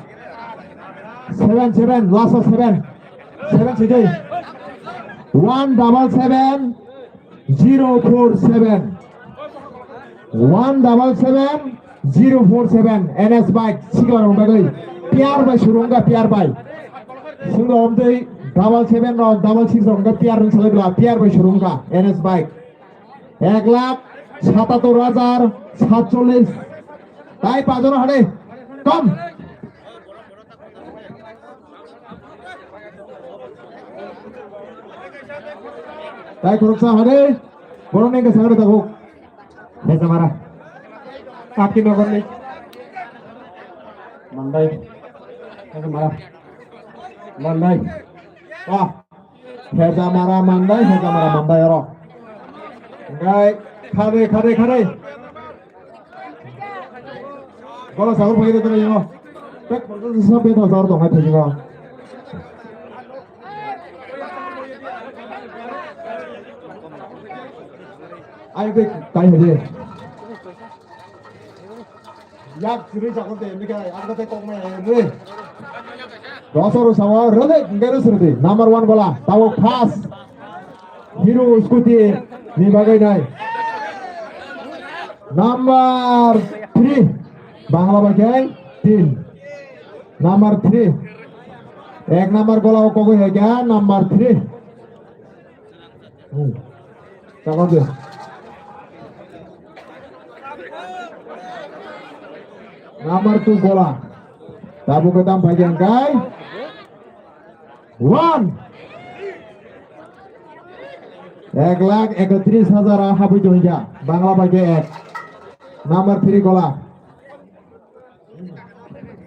Seven, seven, last o seven. Seven se dai. One double seven, zero four seven. One double seven, zero four seven. N S bike, sikla rong bagwi. Piar bai surunga, piar bai. Sungda omtwi double seven rong, double six rong, piar rong salai bla, piar bai surunga, N S bike. Ek lakh satattor hajar satchollis. Tai pajon hade. Kom. Tai khoroksa hade. Borok nengka sagre tago. Hesa mara. Apki nogon ni. Mandai. Hesa mara. Mandai. Ah. Hejamara mandai, hejamara mandai oro. Ngai, khare, khare, khare. Gola sagur phai de tara yango. Pek pek sa pe tho sar tong hai tho yango. Ai pek tai hede. Yak siri chakon te, mika, ang kate kok me, re. Dosor sawa, rode, ngero sirdi. Number one gola, tabo pass. Hero scooty, ni bagai nai. Number three, Bangla bagai, tin. Number three. Ek number gola o kogoi hai kya, number three. Hmm. Chakon de. Number two gola. Tabu kedam bagi angkai. One. Ek lakh ekatris hajar habui dohija. Bangla bagi ek. Number three gola.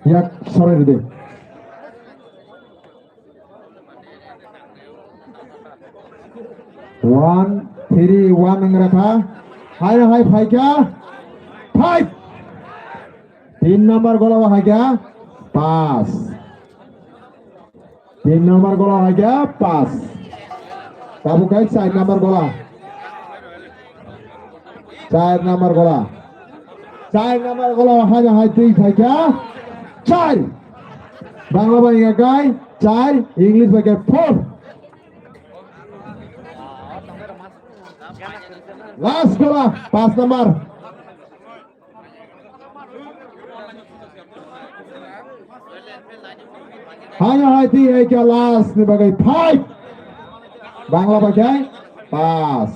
Yak sore de. One, three, one wng rakha. Hai, hai, phaikha. Five. Tin number gola o haikha. Pass. Tin number gola o haikha. Pass. Tabuk hai char number gola. Char number gola. Char number gola haino hai twi phaikha. Char. Bangla bai hwnka kai char, English bai khe four. Last gola, pas number. Haino hai twi hai khe last ni bagwi five. Bangla bai khe pass.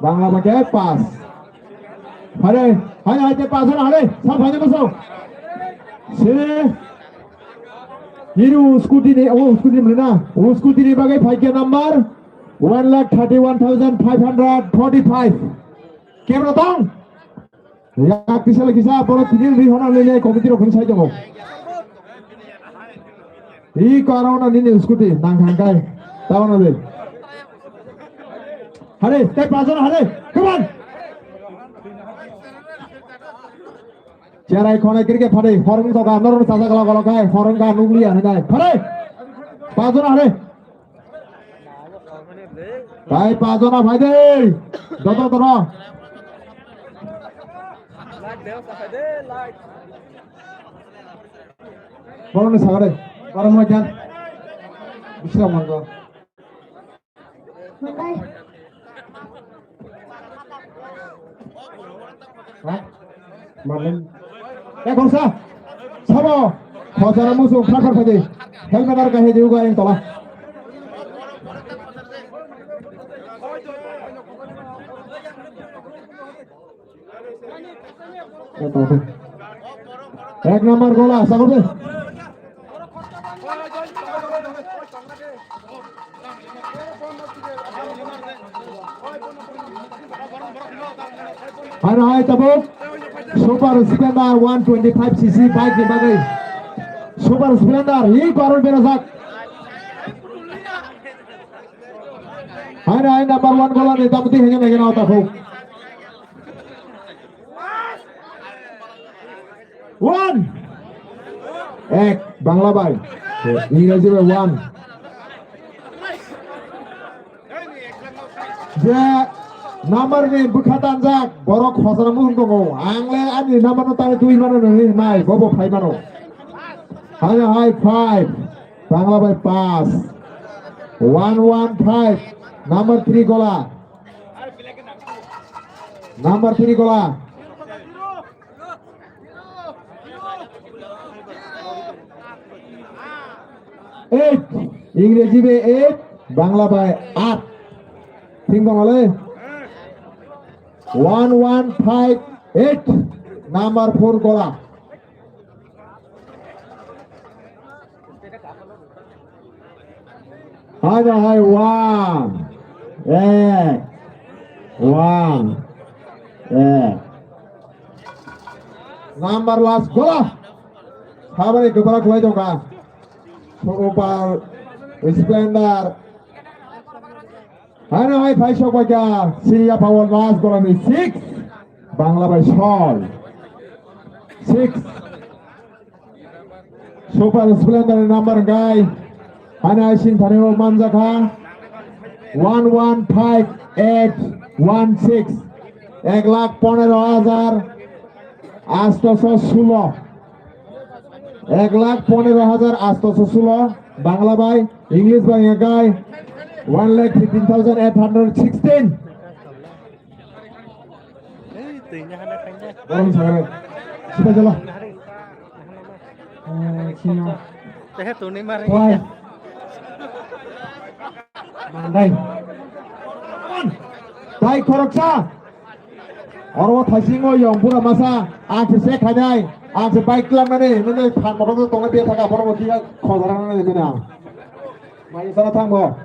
Bangla bai khe pass. Hare, haino hai twi pass hare, sa phai musu. Se, Hero scooty ni, oh, scooty ni na. Oh, scooty ni bagwi phai khe number one lakh thirty-one thousand five hundred forty-five. Kebra tong? Yak kisa le kisa, borok tini ri hona le le committee rok khun sai tongo. I karo na nini scooty nang thang kai. Tao na le. Hare, tei pajon hare. Come on. Cherai khonai cricket phare, horong toka, norok chacha gala gala kai, horong ga nukliya hinai. Phare. Pajon hare. Tai pajona phai de. Dodo dodo. Borokni sagare. Borok mojan. Bisra mango. Manai. Ha? Malin. Eh, khorsa. Sabo. Khorsa na musu, phar phar phai de. Helmet ar kahai de uga yang tola. Ek number gola, sagor de. Hai, hai, tabuk. Super Splendor one twenty-five C C bike ni bagwi. Super Splendor, hi koror berajak. Hai, hai, number one gola ni tamti hanya nai gana otak ho. One. Ek, Bangla bai. Ingraji bai one. Je number ni bwkha tanjak, borok khosana mung tongo. Ang le ani number no tangwi twi mano nini nai, bobo phai mano. Hai, hai, five. Bangla bai pass. One one five. Number three gola. Number three gola. Eight. Ingreji bai eight. Bangla bai eight. Thik dong le. One one five eight. Number four gola. Hai, hai, one. Ek. One. Ek. Number last gola. Sabari kepala kulai dong ka. Super Splendor. Hano hai phai sok bai ka, Siriya Power last gola ni six, Bangla bai soi. Six. Super Splendor ni number gai. Hano hai sin thani o manjakha. One one five eight one six. Ek lakh ponero hajar. Astoso sulo. Ek lakh ponero hajar astoso sulo. Bangla bai, English bai hwnka kai one lakh fifteen thousand eight hundred sixteen. Borom sagare. Sita jala. Eh, sino. Tehe tuni mari. Why? Mandai. Tai khoroksa. Oro thaisingo yong pura masa. Ang se se khainai. Ang se bike klamnani. Nini phan motor tongna biya thaka. Borom kisa khojara nani bina. Mai sana thangbo.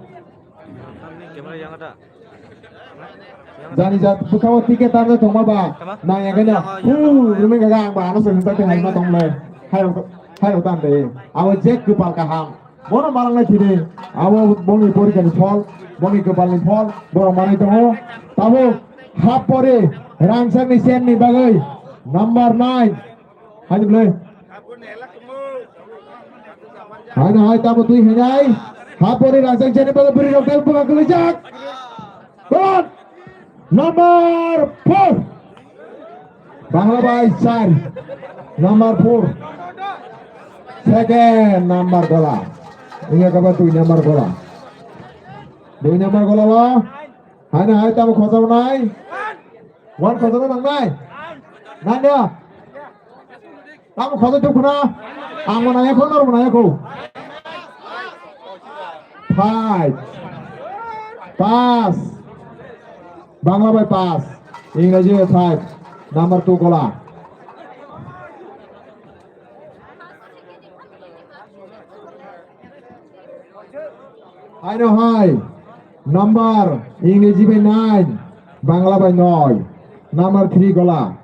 Jani jat bwkhao ticket tarna tongma ba. Nang ya gana. Hu, rumeng ga ang ba ano se hwnsa te hai ma tong le. Hai rok, hai rok tan de. Abo je kwpal kaham. Bono malang nai thide. Abo boni porikha ni phol, boni kwpal ni phol, borok manai tongo. Tabo hap pore rangchak ni sen ni bagwi number nine. Hai de ble. Hai na hai tamo twi hinai. Hapori rajak jani bagwi bwrwi rok tei buka kwlaijak. Come on. Number four. Bangla bai char. Number four. Second number gola. Iya kaba dui number gola. Dui number gola ba. Haino hai tamo khojak nai. One khojak nang nai. Nanya. Tamo khojak tuk khuna. Ang manaya kho, nor manaya kho. Five. Pass. Bangla bai pass. Ingreji bai five. Number two gola. Haino hai, number Ingreji bai nine, Bangla bai noi, number three gola.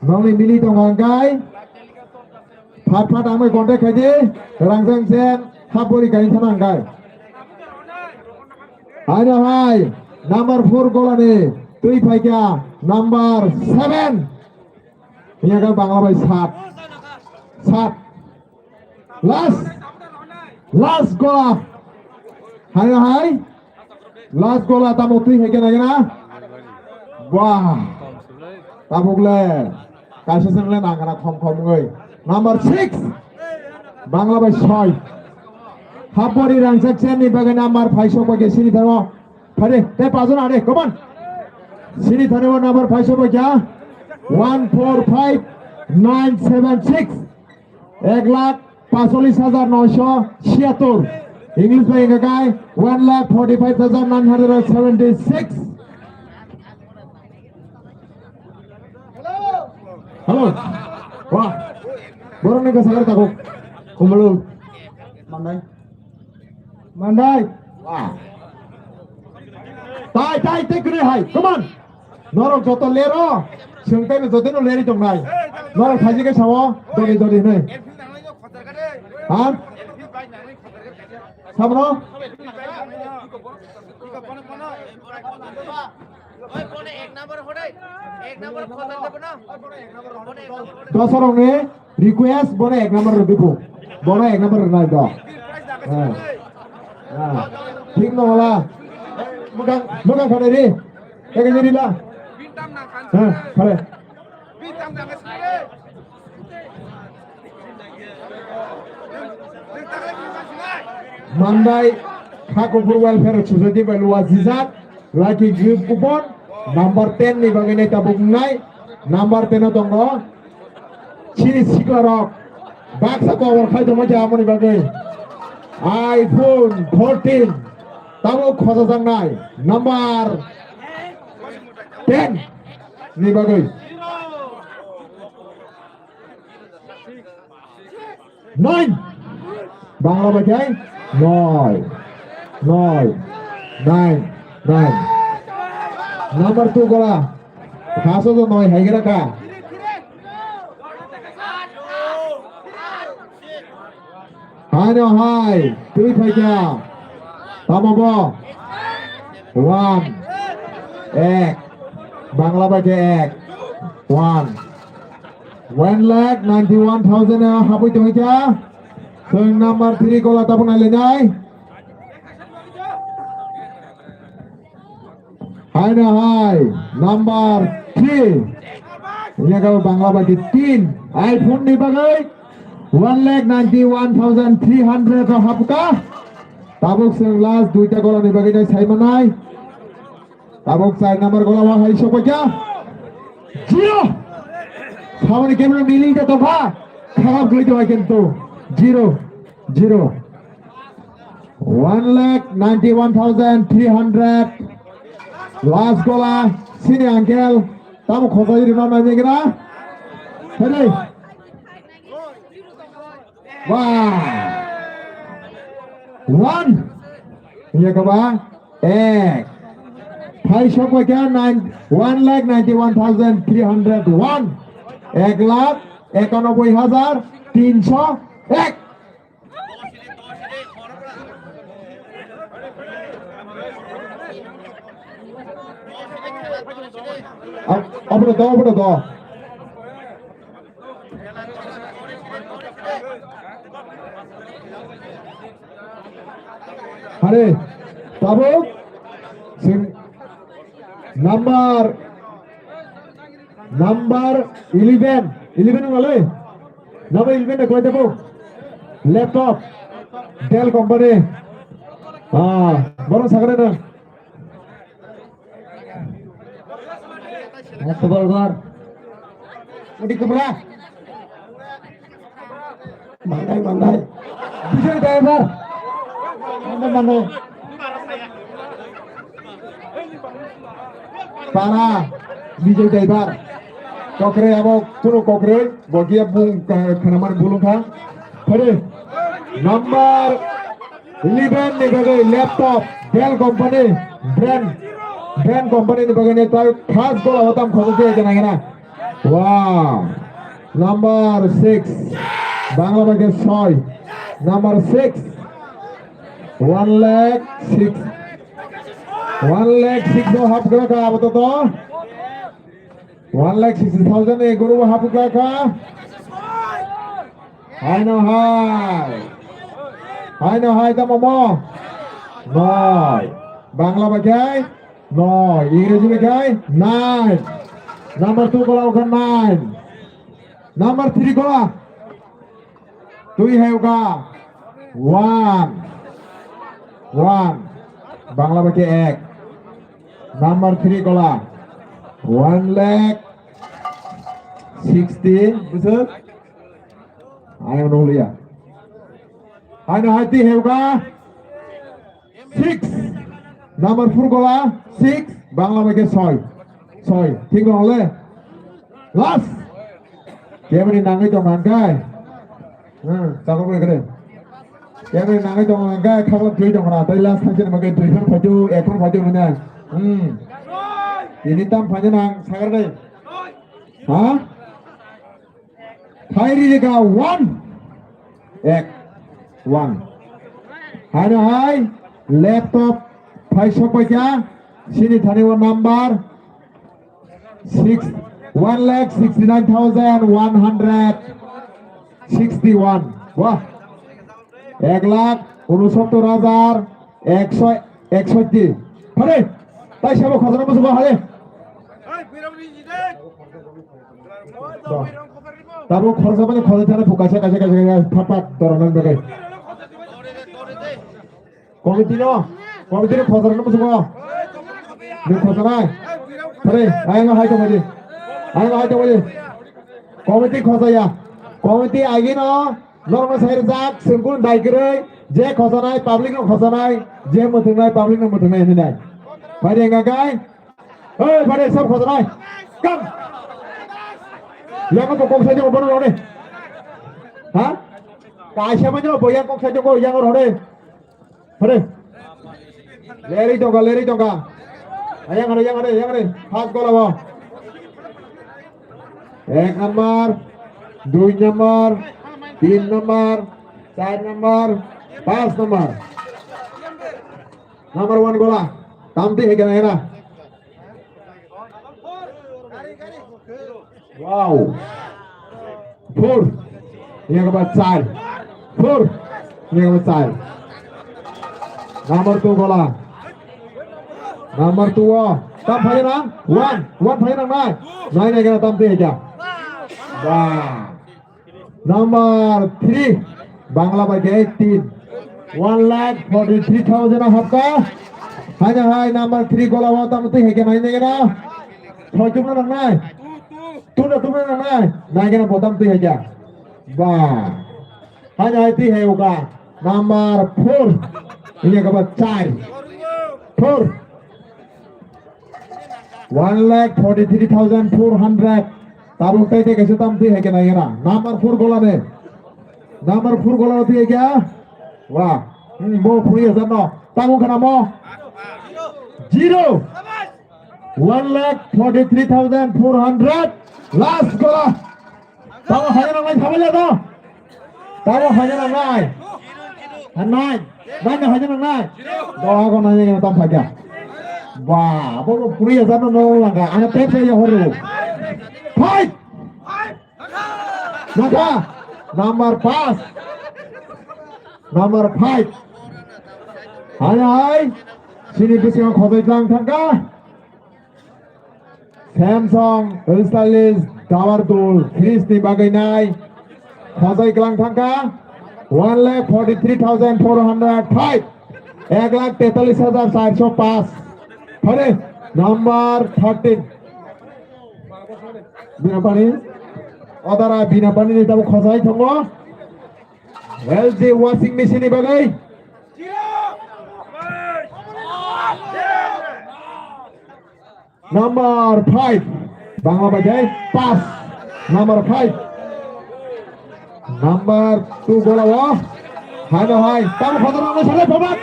Nongni mili tongo hwnkhe, phat phat ang bai contact khaidi, rang jang jen, hapori kain thana hwnkhe. Haino hai, number four golani twi phaikha, number seven. Hingke Bangla bai sat. Sat. Last. Last gola. Hai hai. Last gola tamo twi hai kena kena. Wah. Tabuk le. Kaisa seng le nang kena khom khom ngoi. Number six. Bangla bai soi. Hapori rangchak chen ni bagwi number phai sok bai ke sini thango. Phai de, te pajon ade, come on. Sini thango number phai sok bai kya. One four five nine seven six. Ek lakh pasolis hajar noisho siyatur. English bai engakai one lakh forty five thousand nine hundred seventy six. Hello. Wah. Borok ni kasar tako. Kumalo. Mandai. Mandai. Wah. Tai tai te kre hai. Come on. Norok joto lero, sengtai no joto no leri tongnai. Norok thaji ke sawo, dori dori hinoi. Ha? Samno? Dosorok ni request bono ek number rw dibu. Bono ek number rwnai do. Eh. Eh. Thik no wala. Mugang, mugang khare ri. Eke jeri la. Eh, khare. Mandai Khakopur Welfare Society bai luwa jijak. Lucky Group Kupon number ten ni bagwi nai tabuk wngnai. Number ten o tongo chini siklarok baksa kobor khai tongma khe amoni bagwi iPhone fourteen tabuk khojajaknai number ten ni bagwi. Nine. Bangla bai khe noi. Noi. Nine. Nine. Number two gola. Khaso do noi hai gra ka. Haino hai. Twi phaikha. Tamo bo. One. Ek. Bangla bai khe ek. One. One lakh ninety-one thousand a hapoi tongkha. Chwng number three gola tabuk nailainai. Haino hai number three. Yago Bangla bai tin. iPhone ni bagwi one lakh ninety-one thousand three hundred o hapka. Tabuk chwng last duita gola ni bagwi nai saimanai. Tabuk char number gola o hai sokphaikha. Zero. Samani camera miling ta tongkha. Kharap guli tongkha kintu. Zero. Zero. One lakh ninety-one thousand three hundred. Last gola. Sini uncle. Tamo khosai rima nai nigna. Hei. Wah. One. Iya kaba? Ek. Phai sokphaikha nine, one lakh ninety-one thousand three hundred one. Ek lakh ekanoboi hajar tinsho ek. Ab-, abro do, abro do. Hare, tabuk, sing, number, number eleven, eleven wng le? Number eleven de kwlai tabuk. Laptop, Dell company. Ah, borok sakre na. Tubal gor. Udi kubra. Mandai, mandai. Bijoy driver. Mandai, mandai. Para Bijoy driver. Kokre abo kunu kokre. Bogia bung khanamani bulung kha. Pare. Number eleven ni bagwi laptop, Dell company, brand, brand company ni bagwi ni tai khas gola o tam khoto se kena kena. Wow. Number six. Bangla bai khe soi. Number six. One lakh six. One lakh six o hap gra ka apato to. One lakh sixty thousand e guru hap gra ka. Hai no hai. Hai no hai tamo mo. Noi. Bangla bai khai. Noi. Ingreji bai khai. Nine. Number two gola ukha nine. Number three gola. Twi hai ukha. One. One. Bangla bai khe ek. Number three gola. One lakh sixty. Bwswk? Ayang nukliya. Haino hai twi hai ukha. Six. Number four gola. Six. Bangla bai khe soi. Soi. Thik dong le. Last. Keboni nangwi tong nang kai. Hmm, chakok le kre. Keboni nangwi tong nang kai, khabla twi tong na. Tai last thangsani bagwi twi phano phaidu, ek phano phaidu hwnwi nang. Hmm. Ini tam phaina nang, sagar dai. Ha? Phairi rega one. Ek. One. Haino hai laptop phai sok bai kha. Sini thani o number six, one lakh sixty nine thousand one hundred sixty one. Wah. Ek lakh unosottor hajar ekso eksotti. Hare. Tai sabo khajana musugo hare. Tabuk khoroksa mani khoroksa thani phu kaisa, kaisa, kaisa, kaisa, phat, phat, dora nang bagwi. Committee no, committee no khoroksa no musugo. Ni khoroksa nai. Pare, ayang hai to mali. Ayang hai to mali. Committee khoroksa ya. Committee agi no, norok no sai jak, sengkun bai kwrwi, je khoroksa nai, public no khoroksa nai, je muthung nai, public no muthung nai, hinwi nai. Pare nga kai. Oi, pare sab khosonai. Kam. Yang apa kok saja mau rode? Ha? Kaisa mana boya kok saja kok yang rode? Pare. Leri tongka, leri tongka. Ayang ada, yang ada, yang ada. Pas gol apa? Ek number, dui number, tin number, char number, pas number. Number one gola. Tamti hai kena era. Wow. Four. Yang keempat char. Four. Yang keempat char. Number two gola. Number two. Tam phai na? One. One phai na nai. Nai nai kena tamti hai kya. Wow. Number three, Bangla bai khe tin. One lakh forty three thousand a hapka. Haino hai number three gola o tam twi hai khe nai nai na. Soi chukna nang nai. Tuna tuna nang nai. Nai khe na botam twi hai khe. Ba. Haino hai twi hai uka. Number four. Ini kaba char. Four. One lakh forty three thousand four hundred. Tabuk tai tai kaisa tam twi hai khe nai na. Number four gola ne. Number four gola twi hai khe. Wah. Hmm, bo phuri hajar no. Tango khana mo. Zero. One lakh forty three thousand four hundred. Last gola. Tamo haino nang nai, tamo ya to. Tamo haino nang nai. Nai. Nai no haino nang nai. Doa ko nai no tam phaja. Ba, abo ko puri ya no no langa. Ana tep ya horu. Fight. Mata. Number five. Number five. Hai hai, sini bisingo khoboi tlang thangka. Samsung stylist double door fridge ni bagwi nai khojai klang thangka. One lakh forty three thousand four hundred five, ek lakh tetalis hajar charso paanch. Phare number thirteen. Binapani, odara Binapani ni tabo khojai thongo. L G washing machine ni bagwi. Number five. Bangla bai khe pass. Number five. Number two gola o. Hai no hai. Tam khotor no sare pabat.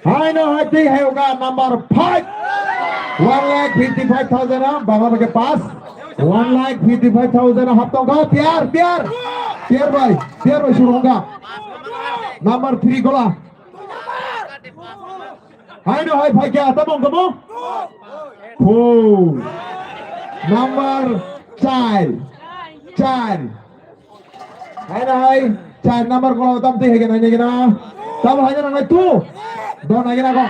Hai no hai tei hai oka number five. One lakh fifty five thousand a Bangla bai khe pass. One lakh fifty five thousand a hap tongkha. Piar, piar. Piar bai. Piar bai suru tongkha. Number three gola. Hai no hai phai kya tamo kamo? Cool. Number char. Char. Hai no hai char number ko tam te hai na ni na. Tam hai na na tu. Don hai na ko.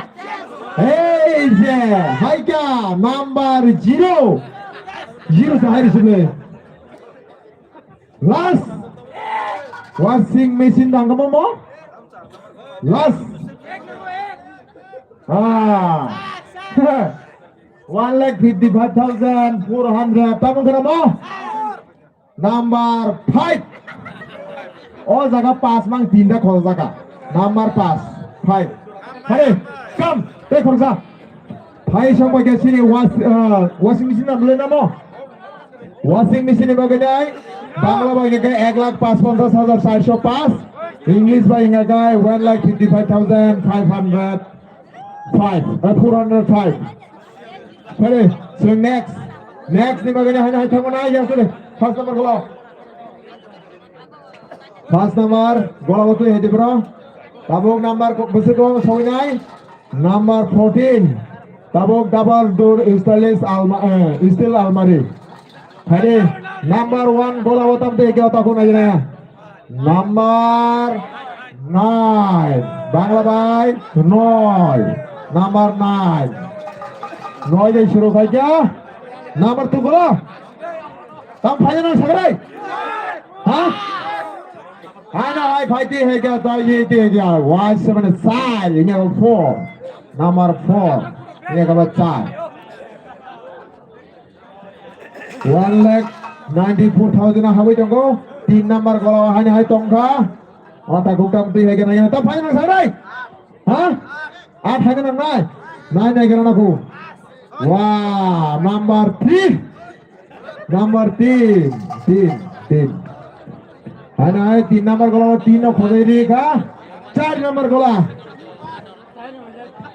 Hey je hai kya number zero. Zero sa hai sile. Last. Washing machine dang kamo mo? Last. Ah. One lakh fifty five thousand four hundred. Tamo kena mo? Number five. O jaga pass mang tinta khol jaga. Number pass. Five. Hare, come. Te khol ja. Phai song bai ke sini was-, ah, washing machine na mule namo. Washing machine ni bagwi nai, Bangla bai hingkha khe ek lakh paanch ponchash hajar charso paanch, English bai hingkha khe one lakh fifty five thousand five hundred five, eh, four hundred five. Pare, so next, next ni bagwi nai, hai, hai, thangma nai, ya, sini, first number gola. First number, gola botwi hedi bro. Tabuk number ko, bwswk ko, soi nai. Number fourteen, tabuk double door stainless alma-, eh, steel almari. Hari number one gola o tam te kya ta ko nai na. Number nine, Bangla bai noi. Number nine. Noi de shuru khai kya? Number two gola. Tam phai na sagrai. Ha? Hai na hai phai te hai kya ta ye te kya. Why seven side? Ini number four. Number four. Ini number five. One lakh ninety four thousand habwi tongo. Tin number gola hai hai tongkha. Ata gukam twi hai kena ta phai na sagrai. Ha? At hai kena nai. Nai nai kena naku. Wah, number three. Number tin, tin, tin. Hai nai, tin number gola, tin no khojai ri kha. Char number gola.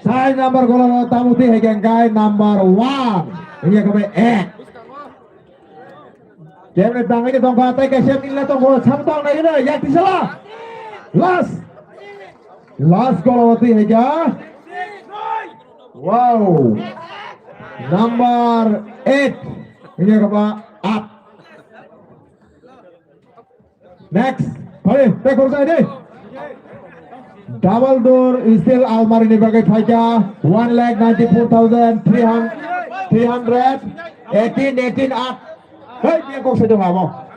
Char number gola no tamo twi hai khe hingkha number one. Hingkha khe bai ek. Kemne tangwi ni tongkha, tai kaisa minla tongkha, sam tong nai na, yak tisala. Last. Last gola o twi hai kha. Wow. Number eight. Ini apa? Up. Next. Hai, te khorsa ini. Double door steel almari ni bagwi phaikha one lakh ninety four thousand three hundred, three hundred eighteen, eighteen up. Hei, dia kok sedang apa?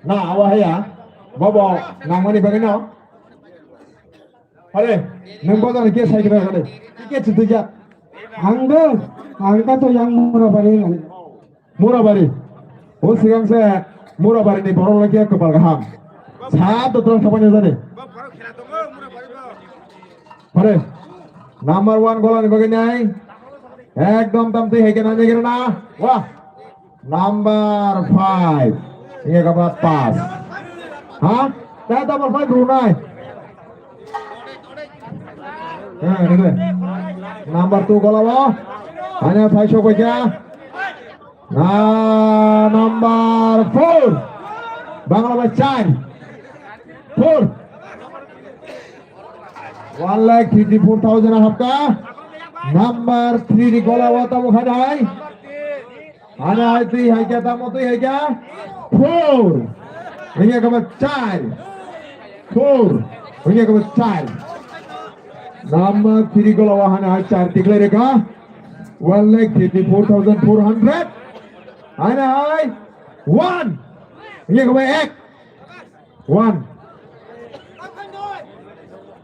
Na, awa ya. Bobo, nangmani bagwi no. Are, nwng bojani ke sai kira kare. Ke chutu ja. Ang do, ang ta to yang mura bari nang. Mura bari. O sigang se mura bari ni borok lagi ke kepal kaham. Sa to tong thapanya jani. Are, number one gola ni bagai nai. Ekdom tam twi hai kena nai kena na. Wah. Number five. Ini kabar pas. Ha? Tata number five runai. Number two gola wo. Hanya five shot baca. Na number four. Bangla baca. Four. One lakh fifty four thousand hapka. Number three ni gola wo tamo khanai. Hana hai twi hai kya tamo twi hai kya? Four. Hai kya kama char. Four. Hanya kaba char. Number three gola wa hana hai char tikhlai reka. One lakh fifty-four thousand four hundred. Hana hai one. Hanya kaba ek. One.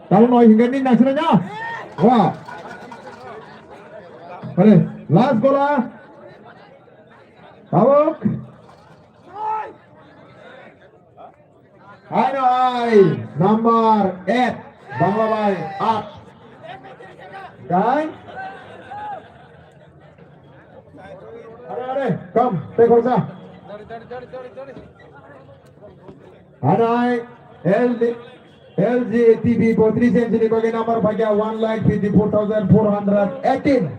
Tahu noi hingga ni nasranya. Wah. Hale, last gola. Tabuk. Hai, hai, number eight, Bangla bai, aat. Guys? Are, are, come, take over. Hai, hai, L G, L G T V botris inch ni bagwi number phaiya one lakh fifty-four thousand four hundred eighteen.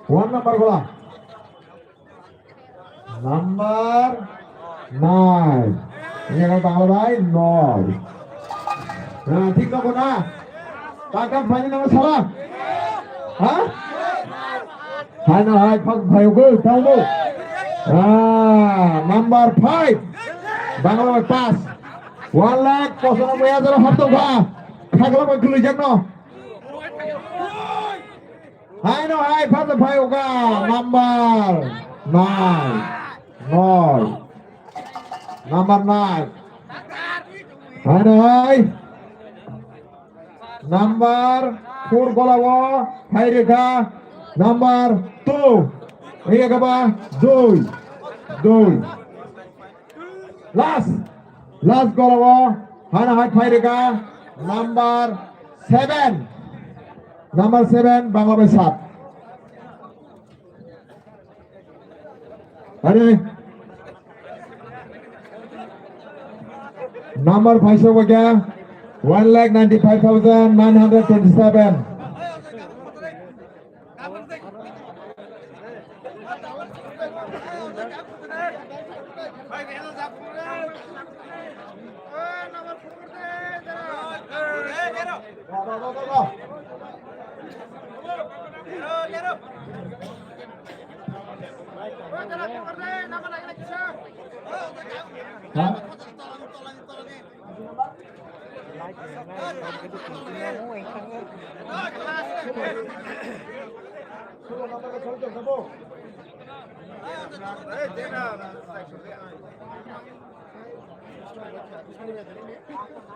One number gola. Number nine. Ini kan Bangla bai noi. Nah, thik na kona? Kakam phani nama salah. Ha? Hai na hai, phak phai ugul, tau mo. Ah, number five. Bangla bai pass. One lakh posanoboi hajar hapto kha. Khagla bai khului jakno. Hai no hai, phasa phai uga. Number nine. Noi. Number nine. Hai no hai. Number four gola o phai rikha. Number two. Iya kaba? Dui. Dui. Last. Last gola o hana hai phai rikha. Number seven. Number seven, Bangla bai sat. Are. Number five so bagya, one lakh ninety-five thousand nine hundred twenty-seven.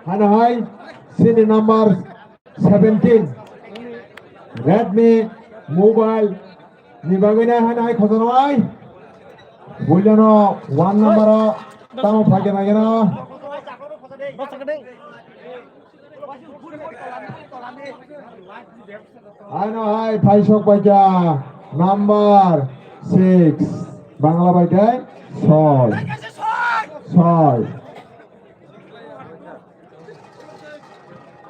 Hana hai, sini number seventeen. Redmi mobile ni bagwi na hana hai khojanai. Builano one number o tamo phage na gena. Hano hai phaisok paikha number six. Bangla bai khe soi. Soi.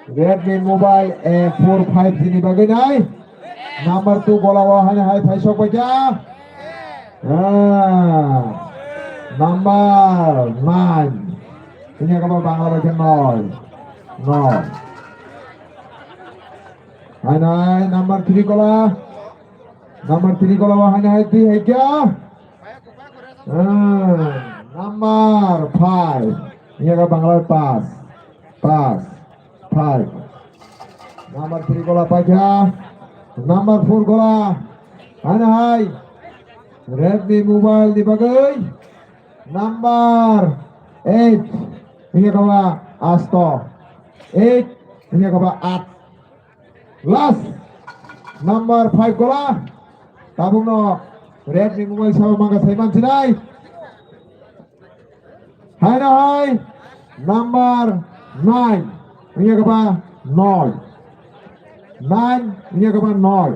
Redmi mobile A four five G ni bagwi nai. Number two gola o hano hai phaisok paikha. Ah, number nine. Ini apa Bangla bai khe noi. Noi. Hai nai number three gola. Number three gola o hai nai twi hai kya? Ah, number five. Iya ka Bangla pass. Pass. Five. Number three gola paikha. Number four gola. Hai nai. Redmi mobile ni bagwi. Number eight. Iya ka ba asto. Eight. Iya ka ba at. Last number five gola. Tabukno Redmi mobile sabo mangka sai mansinai. Hai na hai number nine. Iya kaba noi. Nine, iya kaba noi.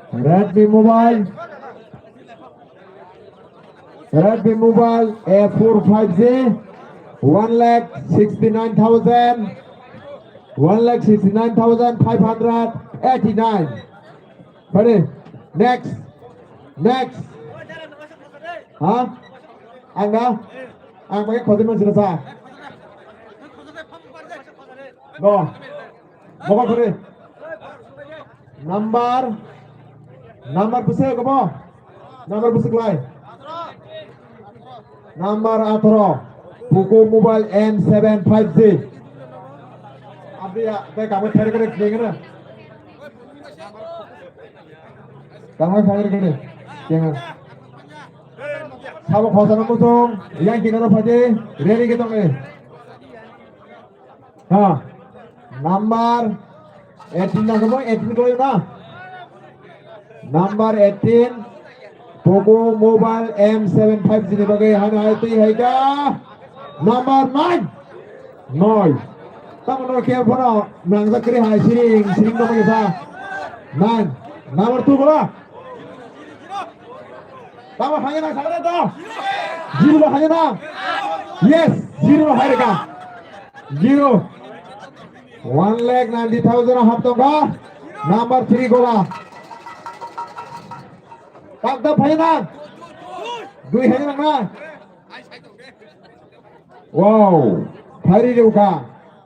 Redmi mobile. Redmi mobile A four five G, one lakh sixty-nine thousand, one lakh sixty-nine thousand five hundred eighty-nine. Pare, next, next. Ha? Ang na? Ang pakai khotin man sila sa. No. Mokol khore. Number Number bwswk obo? Number bwswk lai? Number atharo. Poco Mobile M seven five G. Abdi ya, tei kamo thari kare kengna. Kamo thari kare kengna. Sabo khosano muchung, yang kinaro phaidi, ready ke tonge. Ha. Number eighteen na kamo, eighteen ko na. Number eighteen, Poco Mobile M seven five G ni bagwi hano hai twi hai ka. Number nine. Noi. Tamo no ke phono nang zakri hai siring, siring no ke sa. Nine. Number two bola. Tamo hanya na sagre to. Zero hanya na. Yes, zero hai ka. Zero. One lakh ninety thousand hap tongkha. Number three gola. Takda phaina. Dui hai na. Wow. Phari reuka.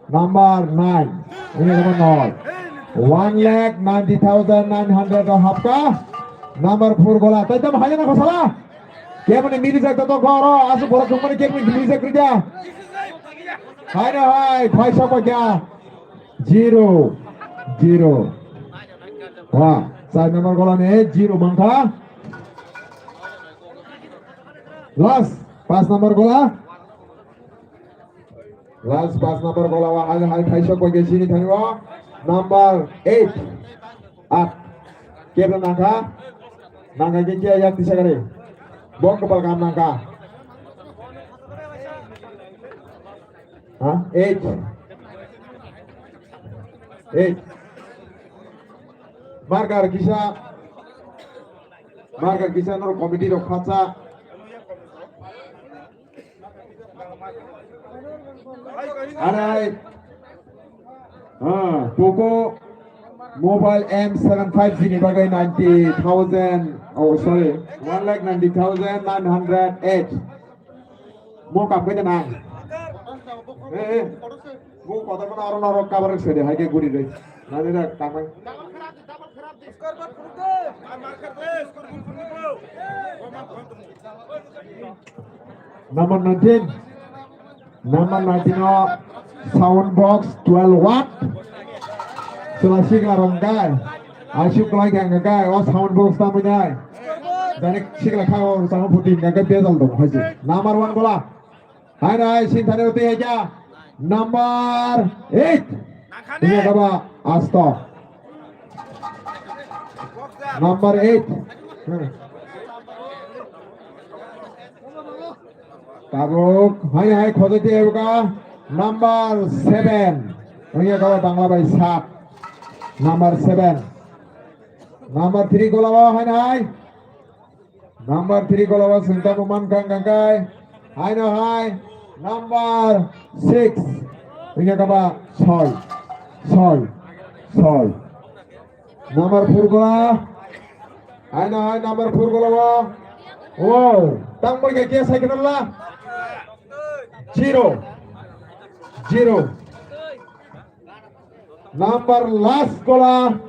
Number nine. Ini number nine. One lakh ninety thousand nine hundred hapka. Number four gola. Taitam hai na khosala. Kemani mini jak to koro. Asu borak kemani mini jak kerja. Hai na hai. Phai sapa kya? Zero, zero. Ha, char number gola ni zero mangkha. Last, pas number gola. Last pas number gola wa hai hai thaisok bai sini thani wa. Number eight. At. Kebra nangkha. Nangkha ke kia yak tisagari. Bok kepal kam nangkha. Ha? Eight. Eight. Markar kisa. Markar kisa nor committee rok khatsa. Arai. Ha, Poco Mobile M seven five G ni bagwi ninety thousand, oh sorry, one lakh ninety thousand nine hundred eight. Mo kam khe na. Eh, eh. Mo kota mana aro naro kabar se de, hai ke guri de. Nani da kamai. Number nineteen. Number nineteen o sound box twelve watt. Sela sikla rong kai. Asuk lai kang kai. O sound box ta mai nai. Dani sikla kha o sama putin kai bezal dong haji. Number one gola. Hai nai, sing thani uti hai kya? Number eight. Ini kaba asto. Number eight. Hmm. Tabuk, hai hai, khodo ti ebuka. Number seven. Ini kaba Bangla bai sat. Number seven. Number three gola hai nai. Number three gola o sengtamo mankha hwnkha khe haino hai number six wngya khe ba soi, soi, soi. Number four gola haino hai number four gola o. Wow, tang bai khe khe sai khna la? Zero, zero. Number last gola.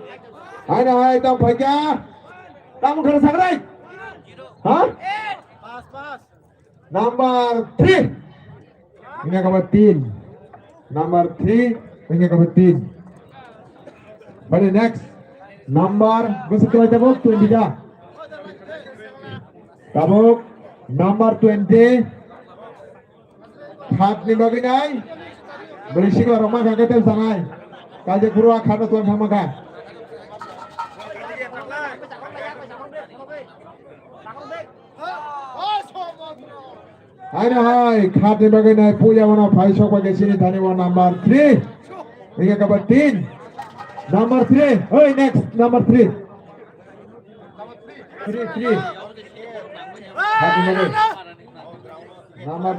Haino hai tam phaikya. Tam khana sagrai. Ha? Number three. Ini kabar tin. Number three. Ini kabar tin. Bani next. Number, gusi kira jabo twenty da. Tabuk number twenty. Khat ni bagwi nai. Bwrwi sikla rok ma kha khe tei sanai. Kaje phuru a khat no tlang thangma kha. Hai na hai, khat ni bagwi nai puya wano phai sok bai sini thani wa number three. Ini kabar tin. Number three. Oi, next, number three. Three, three. Khat ni bagwi. Number,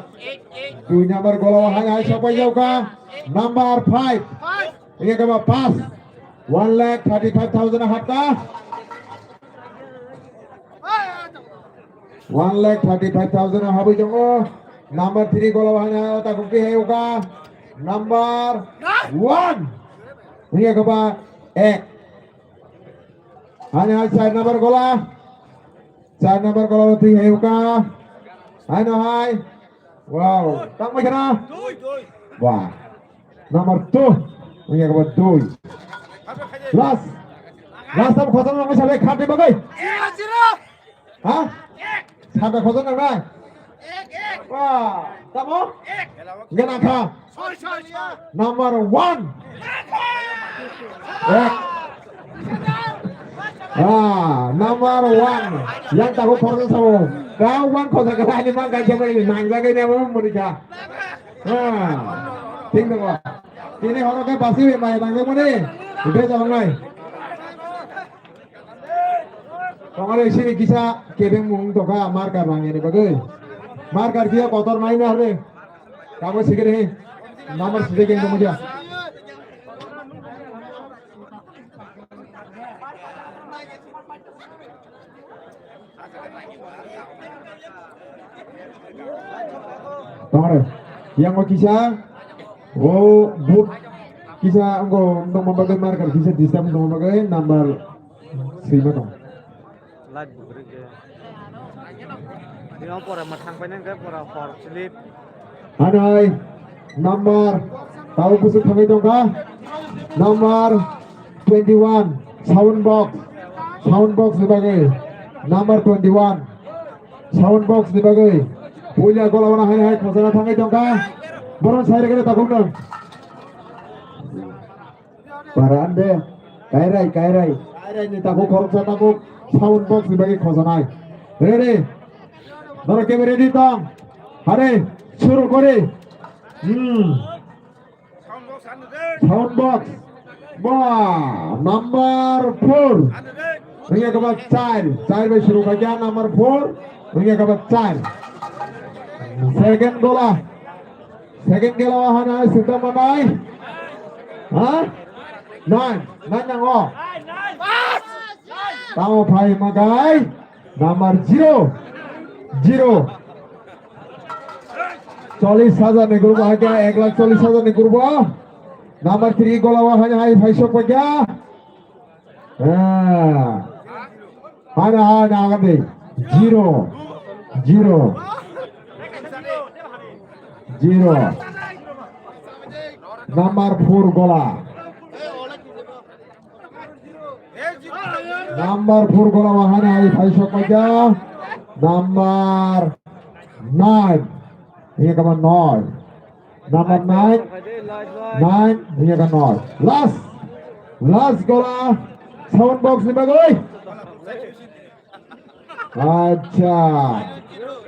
dui number gola o hai hai sapai jauka. Number five. Ini kaba pass. One lakh thirty five thousand hapta. One lakh thirty five thousand habui jongo. Number three gola o hai hai ta kuki hai uka. Number one. Ini kaba ek. Hani hai char number gola. Char number gola o twi hai uka. Haino hai. Wow. Tang mai khana. Wah. Number two. Wngya kaba dui. Last. Last time khoton nang sabe khati bagai. Ha? Sabe khoton nang nai. Wah. Tamo? Ngena kha. Number one. Ek. Ah, number one. Yang tahu khoroksa sao. Kau one khosa kala ni mang kai jama ni nang jaga ni apa mereka. Ah, ting dong. Ini horok ke pasti mai nang jaga ni. Udah jalan mai. Tongare sini kisa kebeng mung toka marker rang yani bagwi. Marker dia kotor nai na hore. Kamu sikir he. Number sikir yang kamu dia. Tongare. Yang mau kisa. Oh, but kisa anggo tong bagwi marker kisa disturb tong bagwi number Swima tong. Light bugri ge. Bino pore ma thang painang ge pora hor sleep. Hanai number tau busuk thangwi tongkha. Number twenty-one sound box. Sound box ni bagwi number twenty-one sound box ni bagwi puila gola wana hai hai khosana thangwi tongkha. Boron sai rega takung nang. Para ande, kairai, kairai. Kairai ni tabuk khoroksa tabuk sound box ni bagwi khojanai. Ready? Norok kebo ready tong? Hare, suru kore. Hmm. Sound box. Ba, number four. Ringya kaba char. Char bai suru khaikha number four. Ringya kaba char. Second gola. Second gola hana sita manai. Ha? Nine. Nine nango. Tamo phai makai. Number zero. Zero. Chollish hajar ni group hake, ek lakh chollish hajar ni group. Number three gola hana hai phai sok paikha. Ah. Hana, hana, hana, zero, zero, zero. Number four gola. Number four gola wahani hai phai sok paikha. Number nine. Ini kaman noi. Number nine. Nine, ini kan noi. Last. Last gola. Sound box ni bagwi. Acha.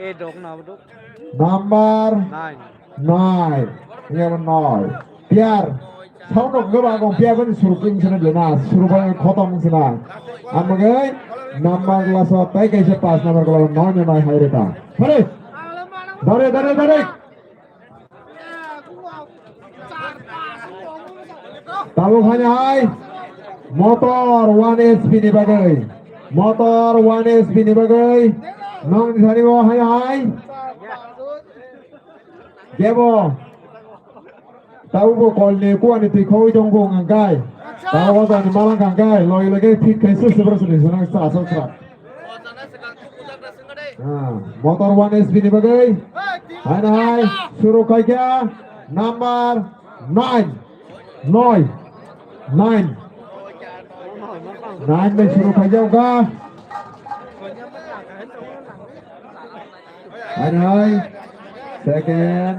Eh, dok na, dok. Number nine. Nine. Ini kan noi. Piar. Sound of gola kong piar bani surukin sini beli na. Surukin khotong sini. Amagai number last tai kaisa pass number gola noi ni mai hai reta. Hore. Dare, dare, dare. Tabuk hanya hai motor one H P ni bagwi. Motor one H P ni bagwi. Nong ni sani bo hanya hai. Gebo. Tabuk bo kol ni kuwa ni twi khoi dong bo ngang kai. Tabuk o jani malang kang kai. Loi loi ke fit kai se se bro se ni sanang sa asal sa. Ah, motor one S B ni bagwi. Hai na hai, suru khaikha number nine. Noi. Nine. Nine bai suru khaikha ka. Hai na hai. Second.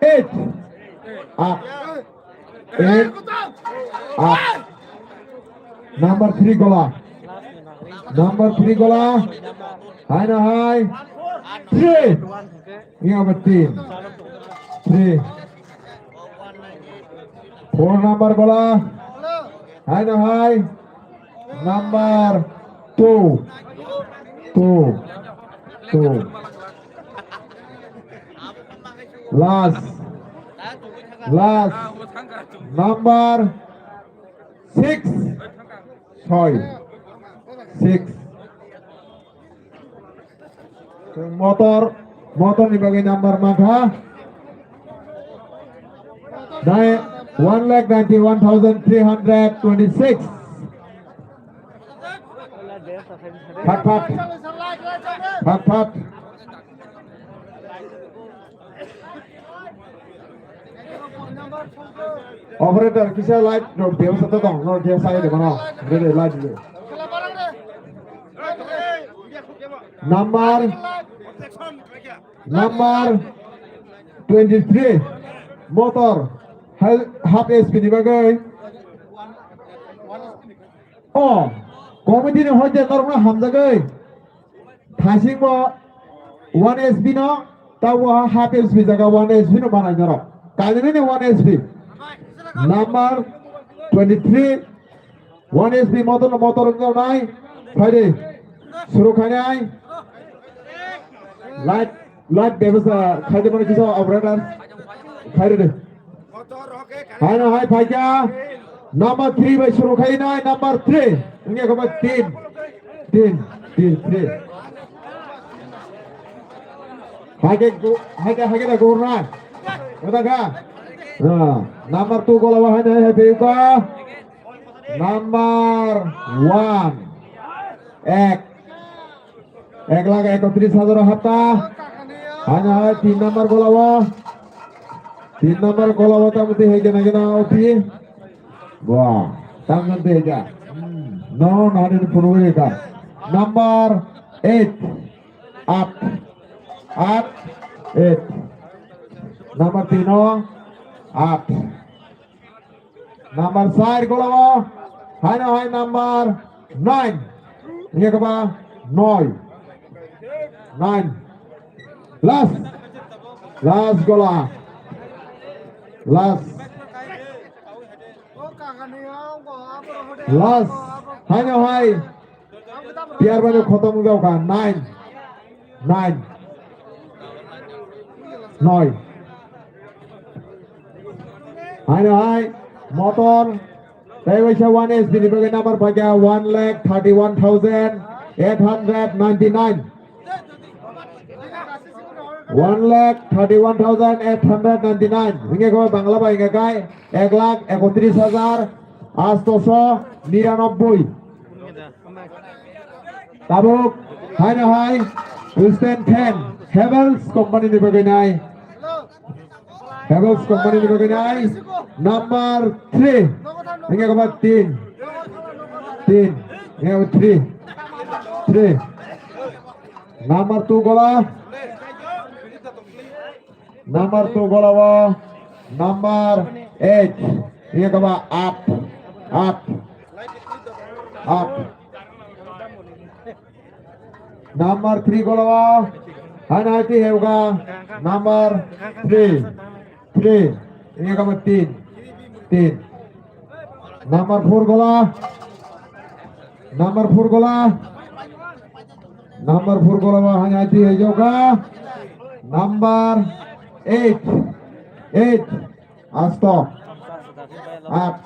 Eight. Up. Eight. Up. Number three gola. Number three gola. Hai na hai. Three. Ini number team. Three. Four number gola. Hai na hai. Number two. Two. Two. Last. Last. Number six. Soi. Six. Motor, motor ni bagwi number mankha. Nai, one lakh ninety-one thousand three hundred twenty-six. Phat phat. Phat phat. Operator, kisa light rok bebostha tong, no dia sai de mano. Rede light de. Number, number twenty-three, motor, hal-, half H P ni bagwi. O, committee ni hoite norokno hamjagwi. Thasingbo one H P no, tabo half H P jaga one H P no manai norok. Kainwi ni one H P. Number twenty-three, one H P motor no motor no nai. Phaidi. Suru khainai. Light, light bebostha khaidi mani kisa operator. Khaidi de. Hai no hai phaikha. Number three bai suru khainai, number three. Wngya khe ba tin. Tin, tin, three. Haikhe go-, haikhe, haikhe da gorna. Wngya kha. Ah, number two gola wa hai hai hai phaikha. Number one. Ek. Ek lakh ekotris hajar hapta. Hai hai, tin number gola wa. Tin number gola wa tamo twi hai gena gena oti. Wah, tamo twi hai ga. Hmm, no, no, no, no, no, no, no. Number eight. At. At. Eight. Number tino. At. Number side gola o. Hai no hai number nine. Ini apa? Noi. Nine. Last. Last gola. Last. Last. Hai no hai. Player bai khotom wngkha nine. Nine. Noi. Hai no hai. Motor. Tei waisa one H P ni bagwi number paikha one lakh thirty-one thousand eight hundred ninety-nine. One lakh thirty-one thousand eight hundred ninety-nine. Hingke ko Bangla bai hingke kai ek lakh ekotris hajar atosho niranobboi. Tabuk hai no hai Christian Ten Havels company ni bagwi nai. Havels company ni bagwi nai. Number three. Hingke ko ba tin. Tin. Hingke ko three. Three. Number two gola. Number two gola o. Number eight. Iya kaba at. At. At. Number three gola o. Hana ati heuga. Number three. Three. Iya kaba tin. Tin. Number four gola. Number four gola. Number four gola ma hanya ti hejoka. Number eight. Eight. Asto. At.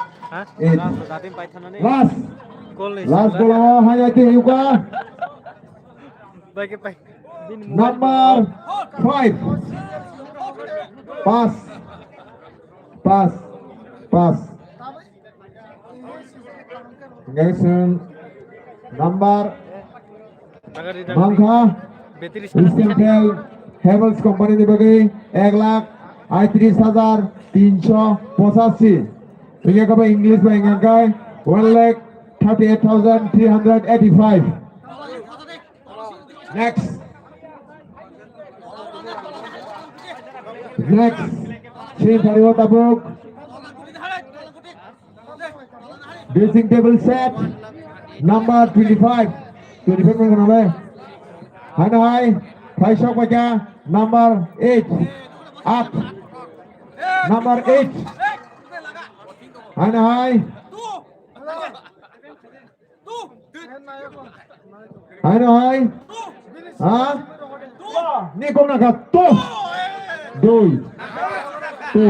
Eight. Last. Last gola ma hanya ti hejoka. Number five. Pass. Pass. Pass. Next, number mangkha Christian Tel Havels company ni bagwi ek lakh aitris hajar tinsho pochashi. Twiya kaba English bai hingka kai one lakh thirty-eight thousand three hundred eighty-five. Next. Next. Shin thani o tabuk. Dressing table set. Number twenty-five. Twenty-five man kana le. Hai na hai. Phai sok bacha. Number eight. At. Number eight. Hai na hai. Hai no hai. Ha? Ni kong na ka to. Doi. To.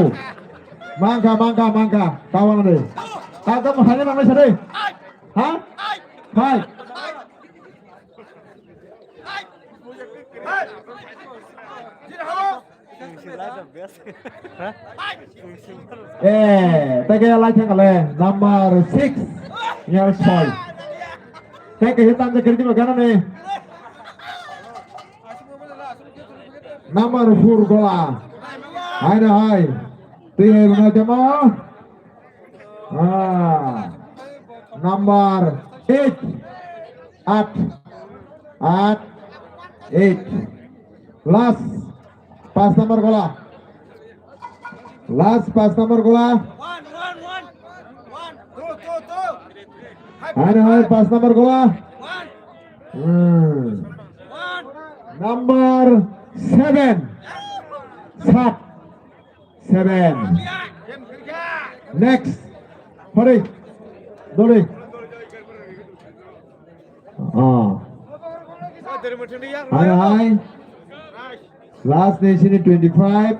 Mangka, mangka, mangka. Tawang de. Tata mo hale mang sa de. Ha? Hai. Eh, tege lai thang le number six. Yar soi. Teke hitam je kerjima ganane. Number four gola. Hai na hai. Tui hai bana jama. Ah. Number eight. At. At. Eight. Last. Pas number gola. Last pas number gola. Hai, hai, pas number gola. Hmm. Number seven. Sat. Seven. Next. Hore. Dole. Ah. Hai, hai. Last ni sini twenty-five.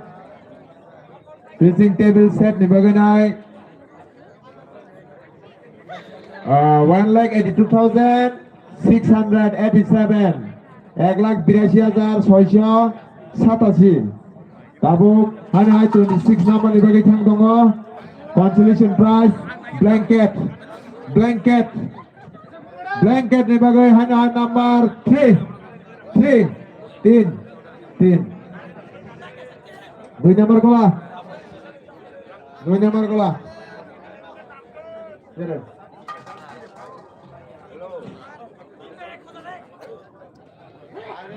Dressing table set ni bagwi nai. Ah, one lakh eighty-two thousand six hundred eighty-seven. Ek lakh birashi hajar soisho satasi. Tabuk hani hai twenty-six number ni bagwi thang tongo. Consolation prize blanket. Blanket. Blanket ni bagwi haino hai number three, three, tin, tin. Dui number gola. Dui number gola. Jere.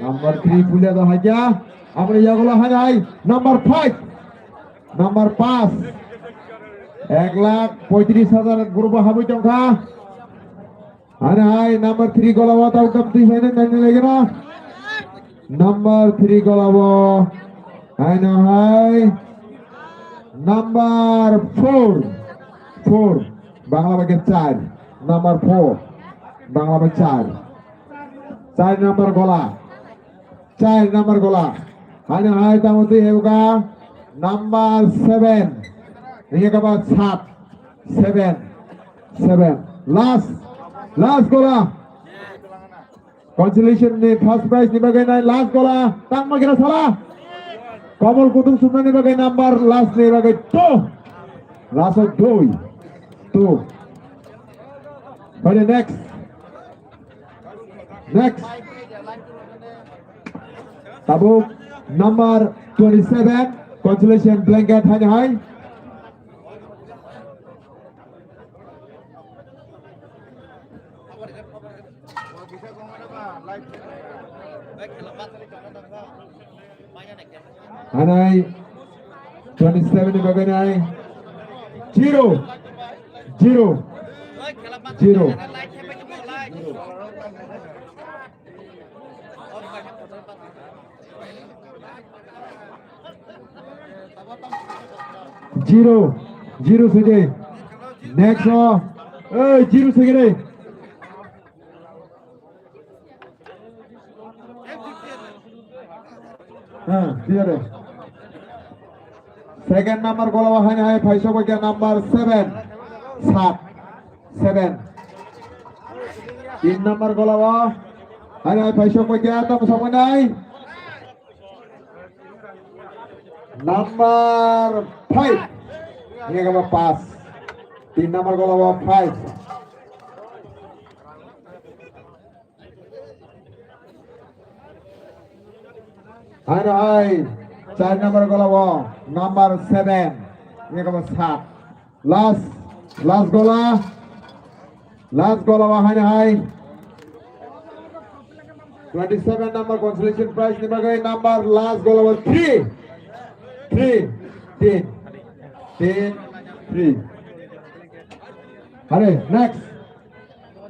Number three pulia do haja. Amri yagola hai hai. Number five. Number five. Ek lakh poitris hajar group habui tongkha. Hai hai number three gola wa tau kam tui hai nai nai lagi na. Number three gola wa. Hai na hai. Number four. Four. Bangla bai khe char. Number four. Bangla bai char. Char number gola. Char number gola. Hani hai tamo twi heuga. Number seven. Ini kaba sat. Seven. Seven. Last. Last gola. Consolation ni first prize ni bagwi nai last gola. Tangma kira sala. Komol kutung sumna ni bagwi number last ni bagwi two. Last of dui. Two. Bani next. Next. Tabuk number twenty-seven, consolation blanket hani hai. Hanai twenty-seven ni bagwi nai. Zero. Zero. Zero. Zero. Zero sege. Next o. Ei, zero sege re. Ha, clear. Second number gola o hai hai phaisok bai number seven. Sat. Seven. Tin number gola o hai hai phaisok bai tam sok nai. Number five. Ini kaba pas. Tin number gola o five. Hai hai, char number gola o, number seven. Ini kaba sat. Last, last gola. Last gola o hai hai. Twenty-seven number consolation prize ni bagwi number last gola o three. Three. Tin. Tin. Three. Are, next.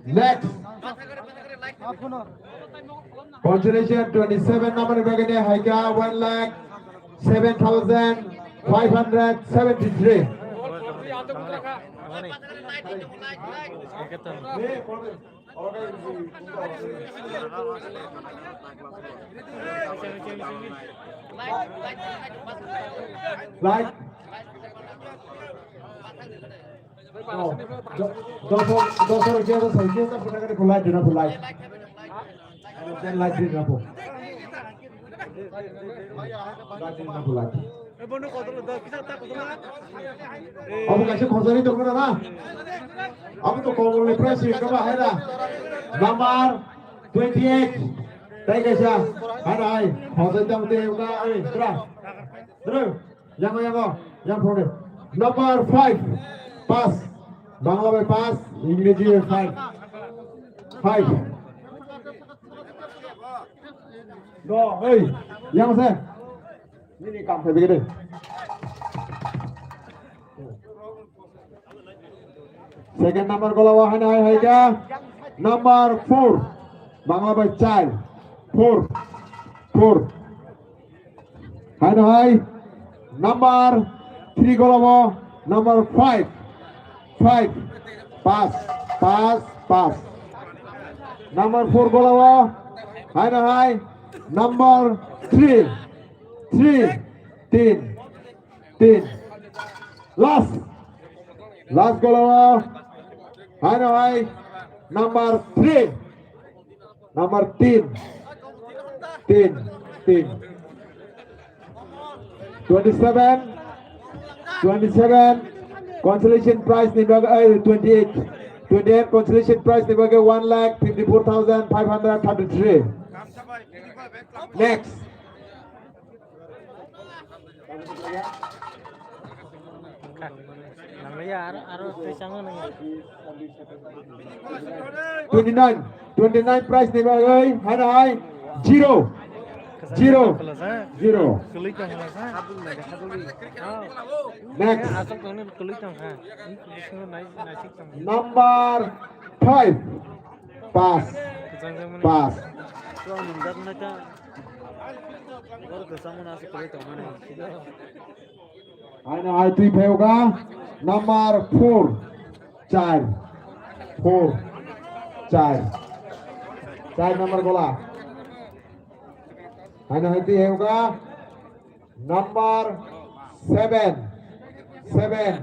Next. Consolation twenty-seven number ni bagwi haika one lakh seven thousand five hundred seventy-three. Light. Oh, do-, dos, dos rupiah dos, seiscientos pun akan light dina pun light. Ada light dina pun. Light dina pun light. Abo kaisa khojari tongmani na? Abo to Komolni prize ringkha ba hai da. Number twenty-eight. Tai kaisa. Hai da hai. Khojai tamo tei wngkha ai. Tra. Tra. Yango, yango. Yang phone. Number five. Pass. Bangla bai pass. Ingreji bai five. Five. No, hey. Yang se. Nini kam khe bigire. Second number gola wa hana hai hai ga. Number four. Bangla bai chai. Four. Four. Hana hai. Number three gola wa. Number five. Five. Pass. Pass. Pass. Number four gola wa. Hana hai. Number three. Three. Tin. Tin. Last. Last gola wa. Hana hai. Number three. Number tin. Tin. Tin. Twenty-seven. Twenty-seven. Consolation prize ni bagwi, eh, twenty-eight. Twenty-eight consolation prize ni bagwi one lakh fifty-four thousand five hundred thirty-three. Next. Nangya aro, aro twi changma nangya. Twenty-nine, twenty-nine prize ni bagwi, hai hai, zero, zero, zero. Kwlwi tong ha sa. Next. Aswk tongni kwlwi tong ha. Ni kwlwi tong nai, naisik tong. Number five. Pass. Kwchang jang mani. Pass. Oro kwchang mani aswk kwlwi tong mani. Haino hai twi phaio ga number four, char, four, char, char number gola. Haino hai twi phaio ga number seven, seven,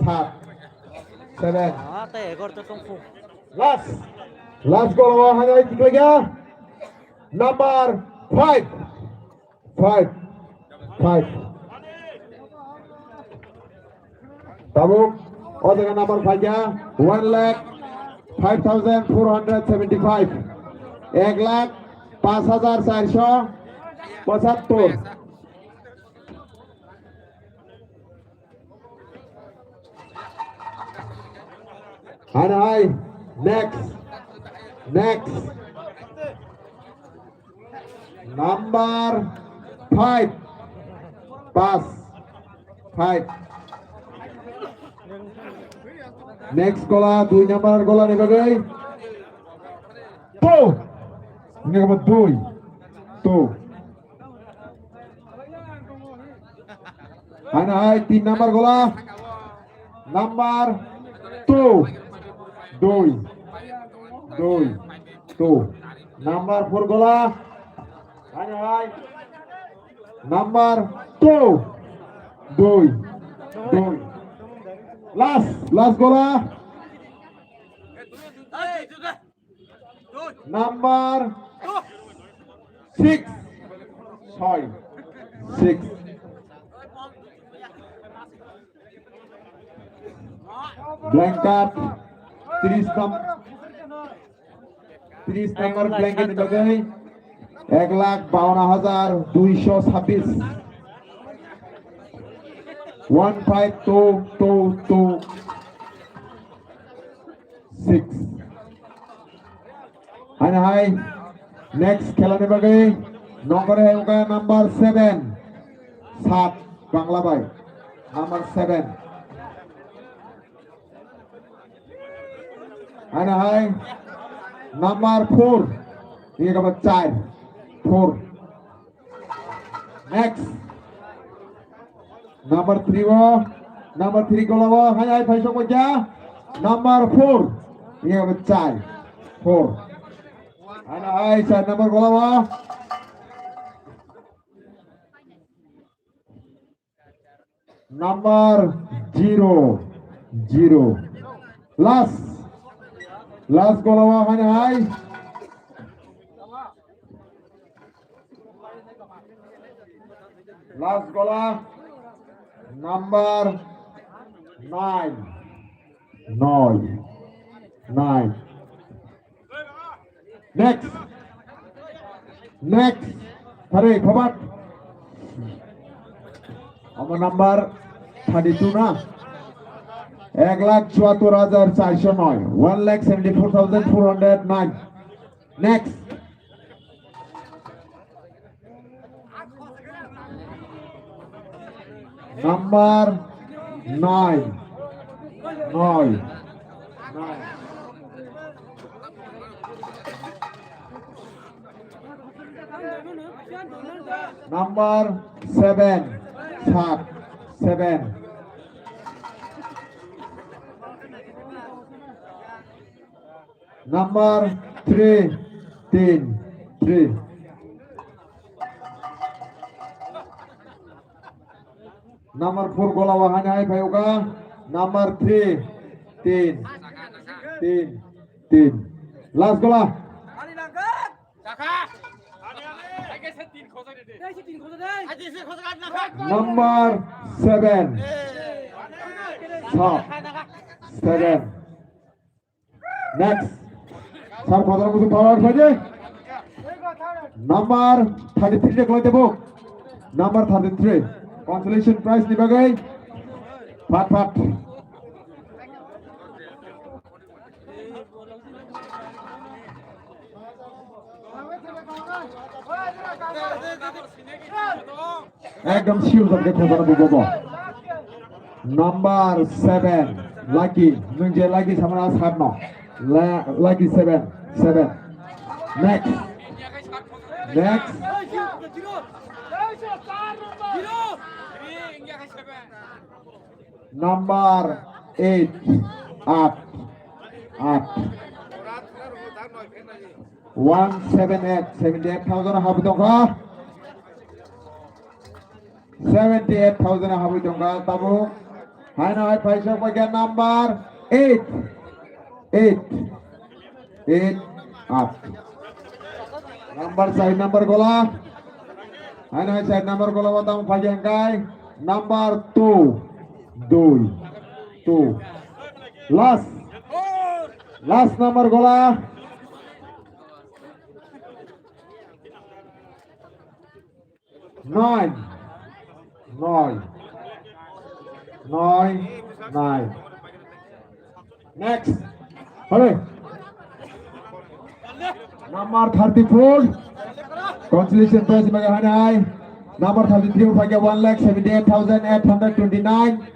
sat, seven. Ah, tei egar to tong phu. Last, last gola haino hai twi phaio ga number five. Five. Five. Tabuk, o jaga number phaikha, one lakh five thousand four hundred seventy-five. Ek lakh paanch hajar charso pochattor. Hai, hai. Next. Next. Number five. Pass. Five. Next gola, dui number gola ni bagwi. Two. Ini number dui. Two. Haino hai tin number gola. Number two. Dui. Dui. Two. Number four gola. Haino hai. Number two. Dui. Dui. Last. Last gola. Number six. Soi. Six. Blank card. Tris number. Tris number blank ni bagwi ek lakh bawann hajar duiso sabbis. One five two two two. Six. Haino hai. Next khela ni bagwi nongkhor hai wngkha number seven. Sat Bangla bai. Number seven. Haino hai. Number four. Ini kabar char. Four. Next. Number three o, number three gola o, hai, hai, phaisok baikha. Number four. Iya, bachai. Four. Haino hai, char number gola o. Number zero. Zero. Last. Last gola o, haino hai. Last gola. Number nine. Nine. Nine. Next. Next. Hurry, forward. Omo number thirty-two na? Ek lakh chuattor hajar charso noi. One lakh seventy-four thousand four hundred nine. Next. Number nine. Nine. Nine. Number seven. Sat. Seven. Number three, tin, three. Number four gola o haino hai phaio kha. Number three, tin, tin, tin. Last gola. Number seven. Sat. Seven. Next. Sir, kodar musu power phaidi. Number thirty-three de khlai debo. Number thirty-three. Consolation prize ni bagwi. Phat phat. Ekdom sure jat khe khojana bo bo. Number seven, Lucky. Nwng je Lucky samana sat no. La-, Lucky seven, seven. Next. Next. Number eight, at, at. One seven eight, seventy eight thousand habwi tongkha. Seventy eight thousand habwi tongkha, tabuk. Haino hai phaisok bai khe number eight, eight. Eight, at. Number side number gola. Haino hai side number gola o tamo phaikhe hwnkhe number two, dui, two. Last, last number gola. Nine. Nine. Nine. Nine. Next. Hale. Number thirty-four. Consolation prize maga hanai. Number thirty-three pakai one lakh seventy-eight thousand eight hundred twenty-nine.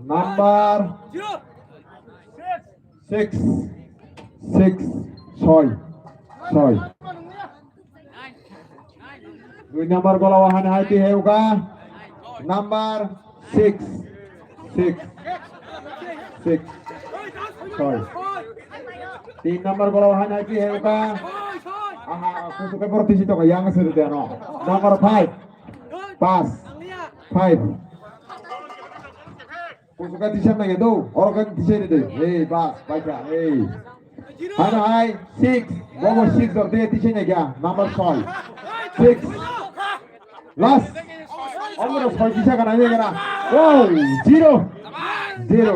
Number six, six, soi, soi. Dui number gola o hani hai ti heuka. Number six, six, six, soi. Tin number gola o hani hai ti heuka. Aha, kusukai borok tisi toka yang seri de no. Number five. Pass. Five. Kusuka tisam nai do. Oro kan tisai de. Hey, pass. Paisa. Hey. Hana hai. Six. Bobo six of the tisai nai kya. Number five. Six. Last. Omro soi tisa kana nai kana. Oh, zero. Zero.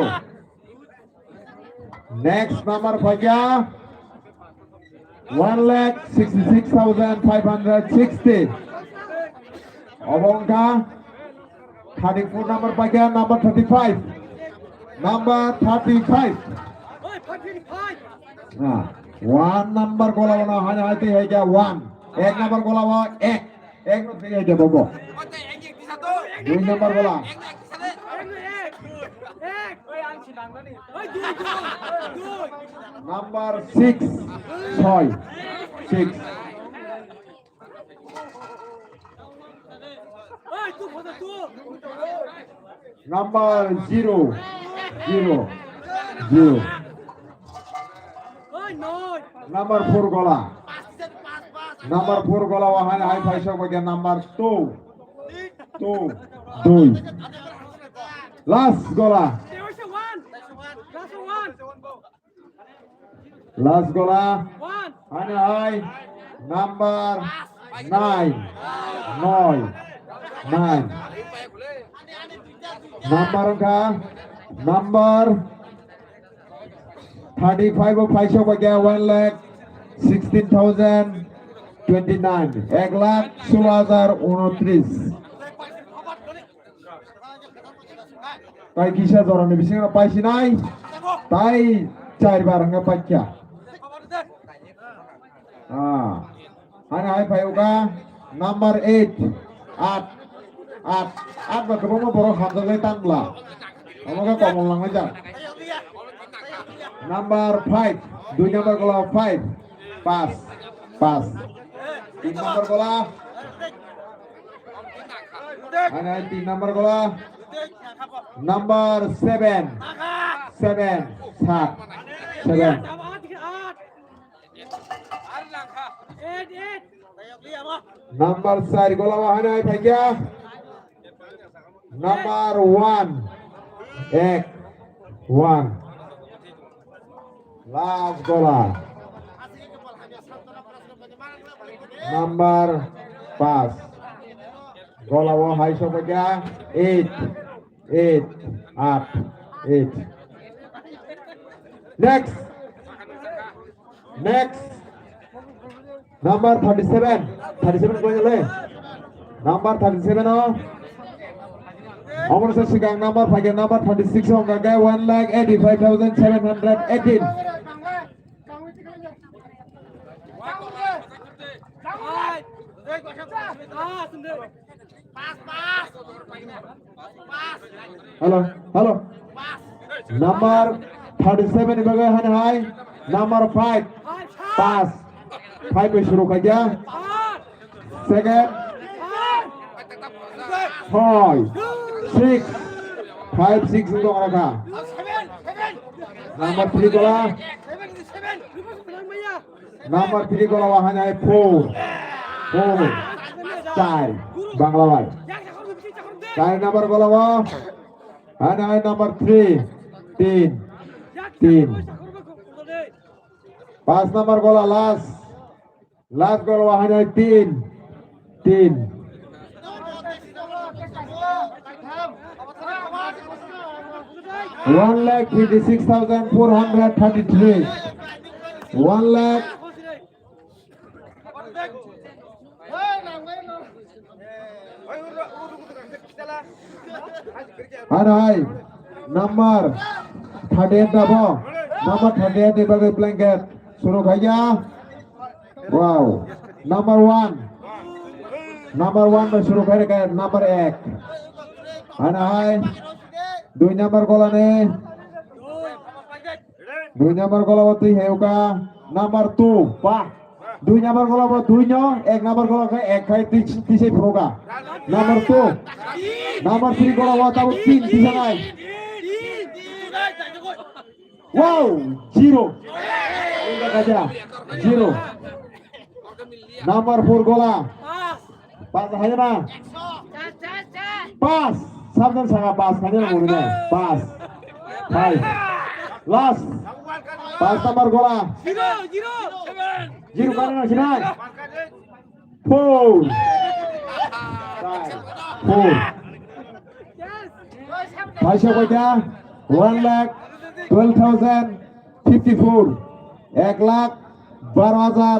Next number paikya one lakh sixty-six thousand five hundred sixty. Obongka thirty-four number paikya number thirty-five. Number thirty-five. Na, one number gola wana hanya hati hai kya one. Ek number gola wa ek. Ek no three hai kya bobo. Dui number gola. Number six, soi, six. Number zero, zero, zero. Number four gola. Number four gola wahai hai paisa bagia number two. Two, dui. Last gola. Last gola. Ani hai. Number nine. Noi. Nine. Number ka. Number thirty-five o paisok bagya one lakh sixteen thousand twenty-nine. Ek lakh solo hajar unotris. Tai kisa jorani bisingo paisinai. Tai char bar hwnga paikya. Ah. Ani hai phai uga number eight. At. At. At ba kwbangma borok hamjaknai tanbla. Omo khe komol langnai jak. Number five. Dui number gola five. Pass. Pass. Tin number gola. Ani hai tin number gola. Number seven. Seven. Sat. Seven. Number sar gola o hanai phaikya. Number one. Ek. One. Last gola. Number pas. Gola o hai sokphaikya. Eight. Eight, at, eight. Next. Next. Number thirty-seven. Thirty-seven koi le. Number thirty-seven o. Omor se sikang number phaikya number thirty-six o hwnka khe one lakh eighty-five thousand seven hundred eighteen. Hello, hello. Number thirty-seven ni bagwi hani hai. Number five. Pass. Five bai shuru khaikya. Second. Soi. Six. Five, six wng tong kha. Number three gola. Number three gola o hanai four. Four. Char. Bangla bai. Char number gola o. Hanai number three. Tin. Tin. Pas number gola last. Last goal wahai nai tin. Tin. One lakh fifty-six thousand four hundred thirty-three. One lakh. Arai, number thirty-eight dabo, number thirty-eight ni bagwi blanket suru khaiya. Wow, number one, number one bai suru khai rwkha, number ek. Arai, dui number golani. Dui number gola o twi hai uka number two. Ba. Dui number gola bo dui no, ek number gola khe ek khai twi, twi se phuruka. Number two. Number three gola o tabo tin tisa nai. Wow, zero. Zero. Number four gola. Pas hai na? Pas. Sabdan saka pas hai na mori na. Pas. Five. Last. Pas number gola. Zero, zero, seven. Zero kana na sinai. Four. Five. Four. Paisa koita? One lakh twelve thousand fifty-four. Ek lakh baro hajar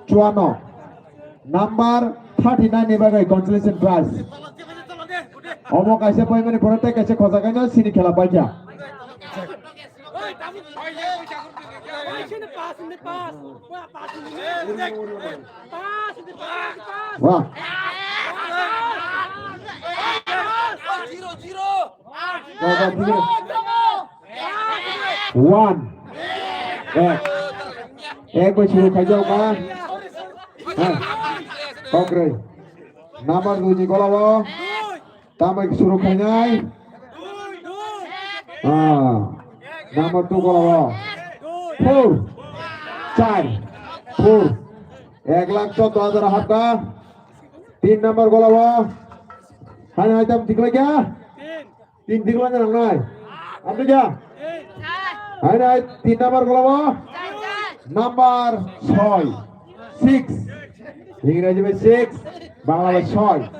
chuano. Number thirty-nine ni bagwi consolation prize. Omo kaisa paimani pore tei kaisa khojakhai no sini khela paikha. One. Ek. Ek bai suru khaijak ma. Ha. Kokre. Number dui ni gola o. Tamai suru khainai. Ah. Number two gola o. Four. Char. Four. Ek lakh choudo hajar hapka. Tin number gola o. Hai hai tam dikla kya? Tin dikla nang nai. Apa kya? Hai hai tin number gola o. Number soi, six. Ingreji bai six, Bangla bai soi.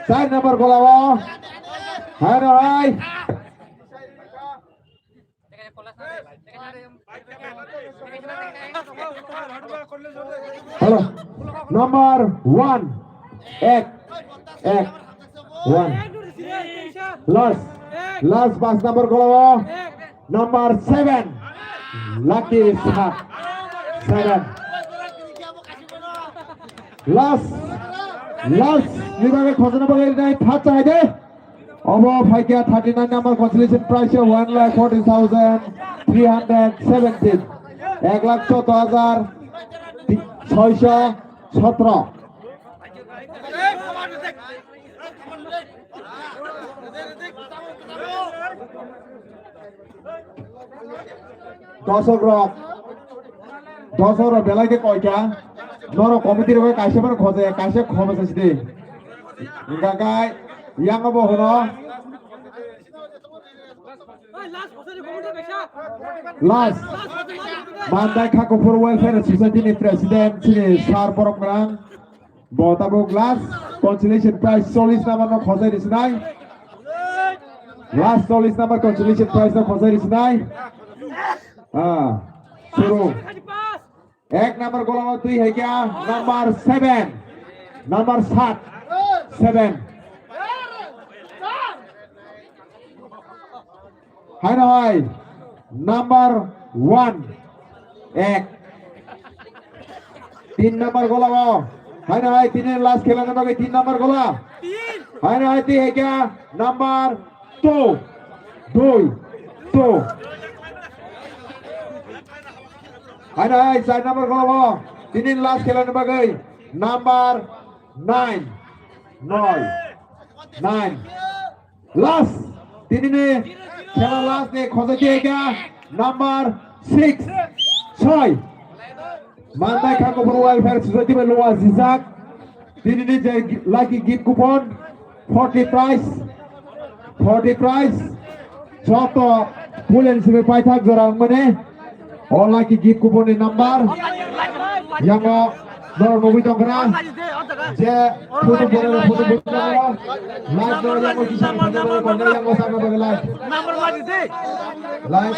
Char number gola o. Hai no hai. Hello. Number one. Ek. Ek. One. Last. Last pas number gola o. Number seven. Lucky sat. Seven. Last. Last. Ni bagwi khojana bagwi nai phat chai de. Obo phaikha thirty nine number consolation prize o one lakh forty thousand three hundred seventeen. Ek lakh choudo hajar soisho sotro. Dosok rok, dosok rok belai khe koikha, norok committee rok kaisa phano khoje, kaisa khoma sasi de. Hingkha khe yang bo hono. Last, Mandai Khakuphur Welfare Society ni President chini Sir Borok Grang. Bo tabuk last consolation prize chollish number no khojai risinai. Last chollish number consolation prize no khojai risinai. Ah, suru. Ek number gola o twi hai kya number seven. Number sat. Seven. Hai na hai. Number one. Ek. Tin number gola o. Hai na hai, tini last khela na bagwi tin number gola. Hai na hai, ti hai kya number two. Dui. Two. Hai na hai, char number gola o. Tini last khela na bagwi number nine. Noi. Nine. Last, tini ni khela last ni khojai khe kha number six, soi. Mandai Khakuphur Welfare Society bai luwa jijak. Tini ni je lucky gift coupon, forty price, forty price. Joto pulen sibe paithak jora wngmani. O lucky gift coupon ni number. Yango norok nugwi tongkha na. Je photo bore photo bore. Light no yango kisa photo bore konda yango sakna bore light. Number lagi de. Light.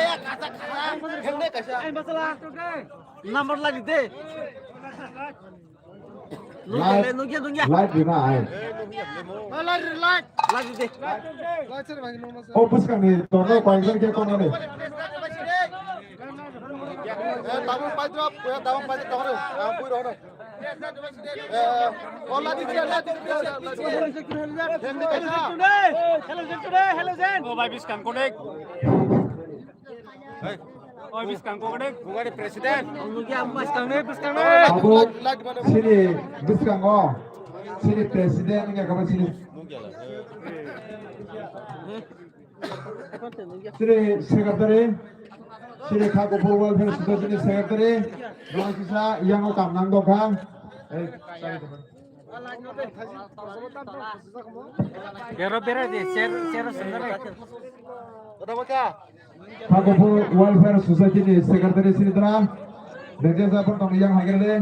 Number lagi de. Light, light rina ai. Light, light. Light de. Oh, bwskang ni torno koi jon khe kono ni. Tabuk pai drop, tabuk pai drop. Ah, bui rono. Eh, oh, light di, light di. Hello, Jen. Hello, Jen. Oh, bhai, bwskang konek. Oi, bwskang kok de. Bugari president. Nungya bwskang ne, bwskang ne. Abo sini bwskango, sini president wngya khe sini. Sini secretary, sini Khakuphur Welfare Society ni secretary, bwskango yango kam nang dongkha. Eh, Bero bera de, ser, ser sendere. Khakuphur Welfare Society ni Secretary Sridhara, Rengja Japon tong yang hagere de.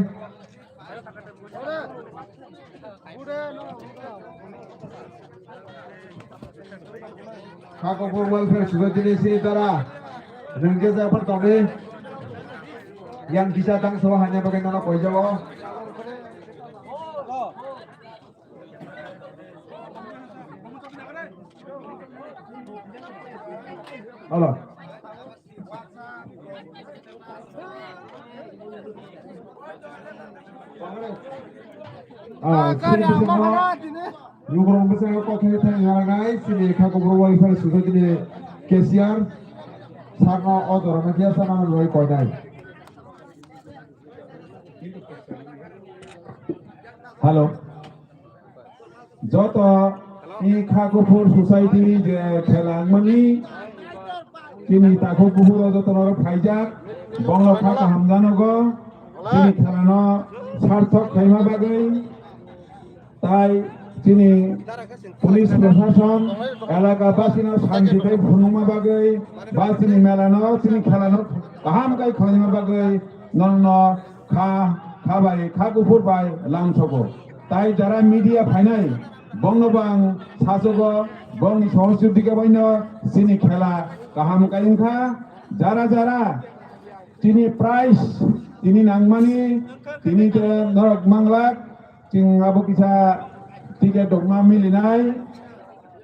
Khakuphur Welfare Society ni Sridhara, Rengja Japon tong yang kisa tang so hanya bagai nono koi jago. Hello. Ah, sini bisa mo. Yukurong bisa ko khe thang yaranai sini Khakuphur Welfare Society ni cashier. Sarno o dorong khe sarno roi koinai. Hello. Joto i Khakuphur society ni je khela wngmani, chini takhuk buphuru joto norok phaijak, bongno kha kaham janogo, chini khelano sarthok khaima bagwi, tai chini police proshashon, elaka basino santi khai phunukma bagwi, ba chini melano, chini khelano kaham khai khwlaima bagwi, Nono kha, kha bai, kha kuphur bai lamsogo. Tai jara media phainai, bongno bo ang sasogo, bongni sohosyo dike baino chini khela kaham kai wngkha. Jara jara chini prize, chini nangmani, chini je norok manglak, chwng abo kisa ticket dokma milinai,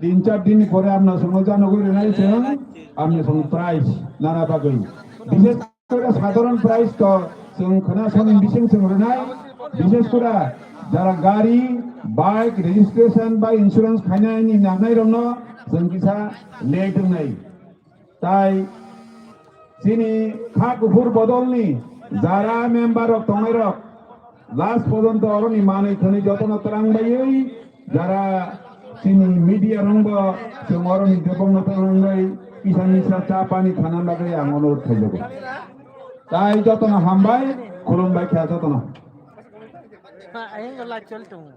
tin char din ni pore amna songno janogwi rinai chwng, amna song prize nana bagwi. Bishes kore sadharon prize to chwng khwna soni bising chwng rwnai, bishes kore jara gari, bike registration ba insurance khainani nangnai rokno chwng kisa late wngnai. Tai chini kha kuphur bodolni jara member rok tongnai rok last pojonto oroni manwi khwnwi jotono twlang baiwi jara chini media rokbo chwng oroni debongno twlang bai kisa misa cha pani khana bagwi ang onurodh khaijago. Tai jotono hambai, khulumbai kha jotono. Ayang ko live chol tung.